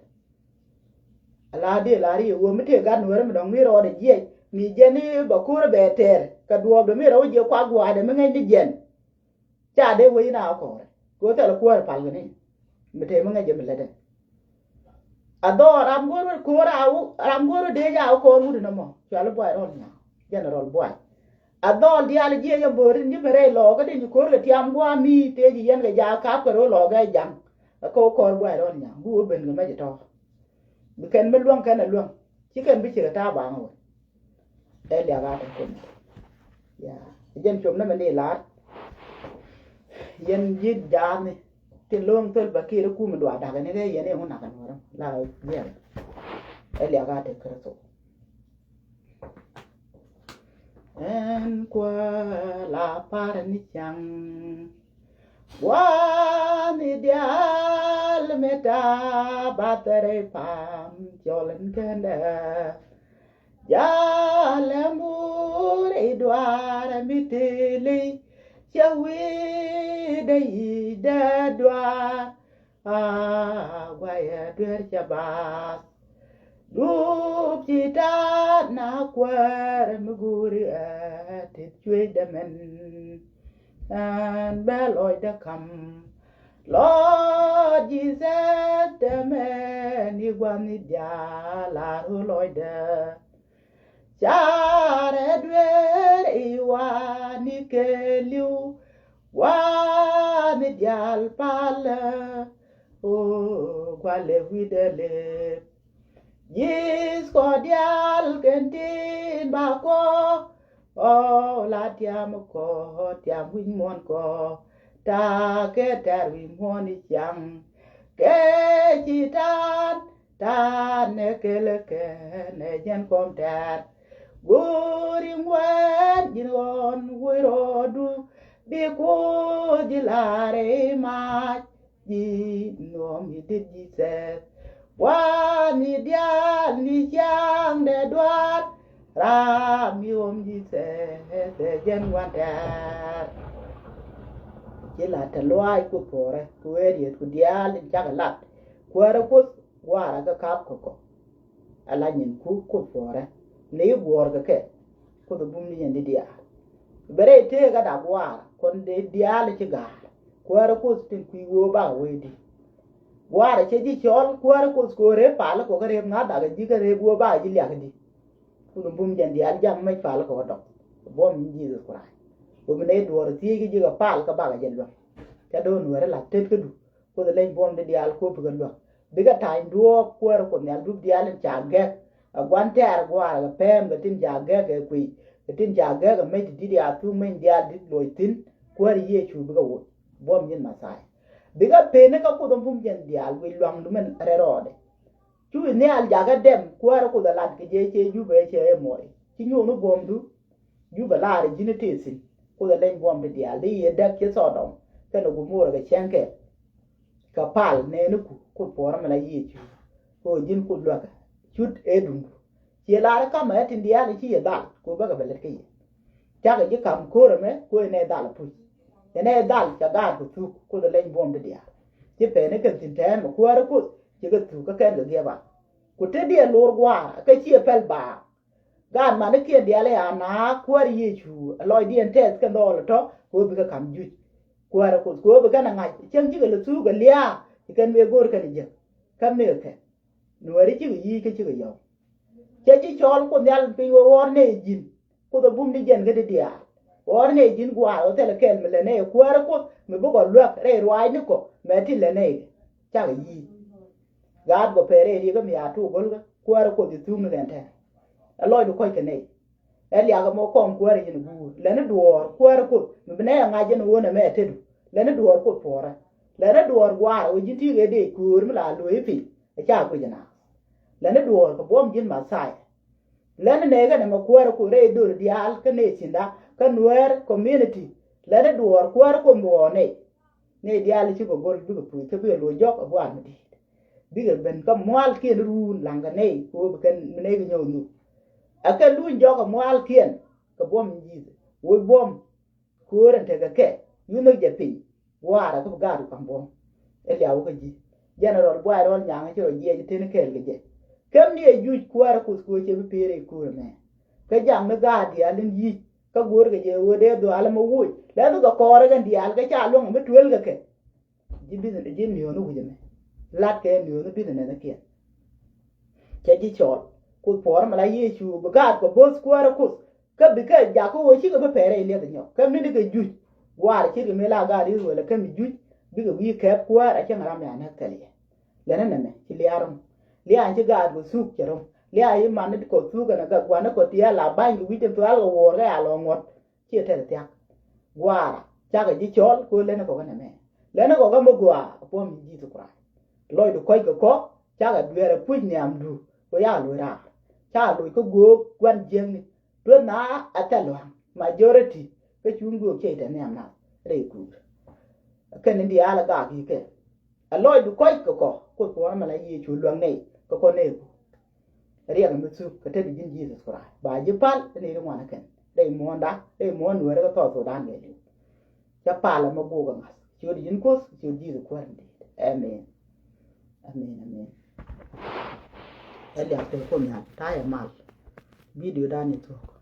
Ala dee la ri wä mi tëë gat nuɛrä mi dɔ̱ŋ mi rɔɔdɛ jiɛc mi jɛn i̱ bɛ ko̱rä bɛ tɛɛr kɛ duɔɔpdɛ mi rɛw jiɛ kuak gua̱a̱dɛ mi ŋäcni jɛn. Ca dee wec na kɔɔrɛ kɛ wä thɛl kuäär pal kɛ ni mi tëë mi ŋäc jɛ mi lätdɛ. A dhɔɔl ram go̱o̱r wä ko̱o̱r a wä ram go̱o̱r wä dee ja wä kɔɔr wut inɔ mɔ cuali buay rɔl nyaŋ. General buay. A dhɔɔl diaal jiɛ yɛ bo̱o̱r in ji̱ mi rɛy lɔɔk kä din ci ko̱o̱r kɛ tiam gua̱a̱ mi tëë ji̱ yɛn kɛ jaak kap kɛ ro̱o̱ lɔɔk ɛ jaŋ. Ɛ kɛ wä kɔɔr buay rɔl nyaŋ bi wä ben kɛ mɛ ji̱ tɔ̱. Bi kɛn mi luäŋ kɛn ɛ luäŋ ci kɛn bi cikɛ ta̱a̱ baŋ wä. Ɛ liak a te kun. Ya jɛn com ni mɛ ni lar. Yɛn ji̱ jaani tin lo̱o̱ŋ thöl bä kiir kum dua dakä ni kɛ yɛn iŋu nakä nuɔrä la jiɛn. Ɛ liak a te Kritho. Ɛn kuä la par ni caŋ. Gua̱a̱ni diaal mi ta̱a̱ bathɛrɛ pam cɔl in kɛndɛ. Jalɛ mur i̱ duaar mi tili cɛ wi̱i̱dɛ yi̱i̱dɛ duaar. A guayɛ duer cɛ baath. Dup ci ta̱a̱ na kuäär mi guuri ɛ tit cuecdɛ mɛn. Ɛn bɛ lɔcdä ka̱m. Lord Jesus tɛmɛ ni gua̱ni diaal a ru lɔcdä. Carɛ dueer i̱ wa ni keliw gua̱ni diaal palä. O gua̱lɛ wi̱dɛ lep. Ji̱th kɔ diaal kɛn tin ba kɔ. Ɔ la tiam kɔ tiam wi̱c muɔ̱n kɔ. Ta̱a̱ kɛ tɛr wi̱c muɔ̱n i̱ ciaŋ kɛ ci ta̱a̱n. Ta̱a̱n nɛ kelɛ kɛ nɛ jɛn kɔm tɛr. Go̱o̱ri ŋuɛɛn ji̱n ɣɔn wee rɔɔdu bi kuoth ji̱ la̱r i̱ mac. Ji̱ nuɔ̱ɔ̱m i̱ dit ji̱ thɛth. Gua̱a̱th ni diaal ni ciaŋdɛ duaar. Ram i̱ ɣɔm ji̱ thɛth ɛ jɛn gua̱n tɛr. Ci la te luaac ku puɔrɛ ku ɣer yeth ku diaal in cakɛ lat. Kuäärä kuoth gua̱a̱rä kɛ kap kɛ kɔ. Ala nyin ku kuoth puɔrɛ ni i̱ guɔ̱ɔ̱r kɛ kɛ. Kuoth ɛ bum ni yɛn di diaal. Bɛ rɛy tëëk kä dak gua̱a̱rä kɔn di diaal ci ga̱a̱r. Kuäärä kuoth tin kui̱ wee bak wee di. Gua̱a̱rä cɛ ji̱ cɔl kuäärä kuoth kɛ ɣöö rep pal kɔ kä rep ŋa̱th dak ji̱ kä rep wee bak ji̱ liak di. Kuoth ɛ bum jɛn diaal ja̱ŋ mec pal kɔ kä dɔk. Bum nyin Jesus Christ. Bum ni duɔ̱ɔ̱r thiec kä ji̱ kɛ pal kä bak jɛ luäŋ. Ca do̱n wɛrɛ la tet kä du. Kuoth leny buɔ̱m di diaal kuoth bikɛ luäk. Bikɛ ta̱ny duɔ̱ɔ̱p kuäär kuoth nhial dup diaal in ca gɛk. A gua̱n tɛɛr gua̱a̱r kɛ pɛɛm kɛ tin ca gɛk kɛ kuiy kɛ tin ca gɛk kɛ mec ti di̱t ya thuk meny diaal dit luɔc thi̱n. Kuäär Yecu bikɛ woc buɔ̱m nyin Mɛthia. Bikɛ pen ni kä kuoth ɔ bum jɛn diaal wi̱i̱ luaŋdu mɛn rɛl rɔɔdɛ. Cu i̱ nhial jakä dɛm kuäär kuoth a lat kɛ jɛ cɛ Jubɛ cɛ ɛ muɔy ci nyuun i̱ buɔ̱mdu. Jubɛ laar i̱ ji̱n i̱ tëë thi̱n kuoth a leny buɔ̱m ti diaal di yiëë däk ci Thɔdɔm kɛnɛ Gomora kɛ cäŋ kɛ. Kɛ pal nɛɛni ku kuoth puɔ̱ɔ̱rä mi la Yecu. Kɛ ɣöö ji̱n kuoth luäkä cut ëë duŋdu. Ciɛ laar i̱ ka̱mɛ ɛ tin diaal i̱ ci yɛ dhal kɛ ɣöö bäkɛ bɛ lät kä yɛ. Cakɛ ji̱ ka̱m ko̱r ɛmɛ kɛ ɣöö inɛ dhal i̱ puc. Inɛ dhal ca gaat kɛ thuk kuoth a leny buɔ̱m ti diaal. Ci pɛn i̱ kɛn thi̱n tɛ̱ɛ̱n mɛ kuäärä kuoth ci kɛ thuk kä kɛn kɛ giɛp a. Ku te diɛ lor gua̱a̱r kä ciɛ pɛl baar. Gaat manikiɛn diaal ɛ a naak kuäär Yecu ɛ lɔcdiɛn tɛth kɛn dhɔɔl ɛ tɔ̱ kɛ ɣöö bikɛ ka̱m juc. Kuäärä kuoth kɛ ɣöö bikɛn ɛ ŋa̱c cäŋ cikɛ lɛ thuuk ɛ lia̱a̱ ci kɛn mëë go̱o̱r kɛn ɛ jek. Kä mëë kɛ kɛ nuääri cikɛ yiic kä cikɛ yɔ̱w. Cɛ ji̱ cɔɔl kuoth nhial piny wee ɣɔr nɛy ji̱n. Kuoth ɛ bum ni jɛn kä di diaal ɣɔr nɛy ji̱n guaar ɣä thilɛ kɛl mi lɛ nɛy ɛ kuäärä kuoth mi bikɔ luäk rɛy ruaacnikɔ mɛ ti lɛ nɛy kɛ. Cakɛ yiic. Gaat gɔ pɛɛrɛ riɛkä mi a tuuk go̱lkä kuäärä kuoth i̱ thuŋni kɛn tɛn. Ɛ lɔcdu kɔc kɛ nɛy. Ɛ liakɛ mɔ kɔŋ kuäärä ji̱n guur lɛni duɔɔr kuäärä kuoth mi bi nɛy ɛ ŋa̱c jɛn ɣöö nɛmɛ ɛ tetdu. Lɛni duɔɔr kuoth puɔ̱ɔ̱rä. Lɛni duɔɔr guaarä ɣöö ji̱n ti̱i̱ kɛ dee köör mi la lo̱c i̱ piny ɛ ca guic ɛ naath. Lɛni duɔɔr kɛ buɔ̱m ji̱n Mɛthia. Lɛn nɛy kɛnɛ mɛ kuäärä kuoth rɛy döör diaal kä nɛy thi̱nda kä nuäär community. Lɛn i̱ duɔɔr kuäärä kuoth mi ɣɔɔ nɛy. Nɛy diaal i̱ cikɛ go̱l bikɛ puc kä bikɛ lo̱c jɔk ɛ gua̱a̱r mi di̱i̱t. Bikɛ ben kä mua̱a̱lkiɛn i̱ ruun la̱ŋkɛ nɛy kɛ ɣöö bi kɛn mi nɛy kɛ nyɔk nhuk. Ɛ kɛ luny jɔk ɛ mua̱a̱lkiɛn kɛ buɔ̱m in ji̱th woc buɔ̱m. Köör ɛn tekɛ kɛ Wi̱n nhök jɛ piny. Gua̱a̱rä kä bi gaat wi̱i̱ ka̱m buɔ̱m. Ɛ liaw kä ji̱. General Buay Rɔl Nyaŋ ci rɔ jiɛc teni kɛɛl kɛ jɛ. Käm ni ɛ juc kuäärä Kuoth kɛ ɣöö cɛ bi peer ɛ kuäärä mɛ. Kä jam ni gaat diaal in yic. Kä go̱o̱rkɛ jɛ ɣöö dee dhuaal ɛmɛ woc lɛ nhök kɛ kɔɔrä kɛn diaal kɛ ca luäŋ mi tuël kɛ kɛ. Ji̱ bi̱th ji̱ niööni wi̱c ɛmɛ. Lat kɛ niööni bi̱th nɛn kiɛn. Cɛ ji̱ cɔɔl Kuoth puɔ̱ɔ̱r ɛmɛ la Yecu bi gaat kɛ bo̱th kuäärä Kuoth. Kä bikɛ jakä ɣöö cikɛ bi pɛrɛ iliɛth nyɔk kä mi ni kɛ juc. Guaar cirkɛ mi la gaat Israel kä mi juc. Bikɛ wi̱i̱ kɛɛp kuäär a cäŋ ram mi a näk thɛl yɛ. Lɛnɛ nɛmɛ ci liaar rom. Liaar ci gaat kɛ thuk cɛ rom. Liaar ci man ni kɔ thuk ɛn a gak gua̱n ni kɔ tiaal a ba̱ny kɛ wi̱c tin thuaal kɛ wuɔɔr kɛ a lɔ ŋuɔ̱t. Ciɛ tɛth thia̱k. Guaar cakɛ ji̱ cɔɔl kɛ ɣöö lɛnɛ kɔk ɛn ɛmɛ. Lɛnɛ kɔk ɛmɛ guaar a puɔ̱m ji̱ Jesus Christ. Lɔcdu kɔc kɛ kɔ cakɛ dueer a puc nhiamdu kɛ ya loc raar. Ca loc kä göök gua̱n jiäkni. Dueth na a thil lua̱ŋ majority kä cuŋ göök cɛ itɛ nhiam nath rɛy kuur. Kɛn in diaal a gak yi̱ kɛ a lɔcdu kɔc kɛ kɔ Kuoth puɔ̱ɔ̱r mɛ la Yecu luäŋ nɛy kɛ kɔ nɛy ku. Riɛk mi thuk kɛ te bi ji̱n Jesus Christ ba ji̱ pal in iri ŋuan kɛn rɛy muɔ̱ɔ̱nda rɛy muɔ̱ɔ̱n nueeri kɛ thɔɔth Sudan kɛ liw. Cɛ pal ɛmɛ guk ɛ ŋa̱th ciöt ji̱n Kuoth ciöt Jesus Christ in di̱i̱t. Amen. Amen, amen. Ɛ liak te kun nhial ta̱a̱ yɛ mal. Video dan i̱ thuɔ̱k.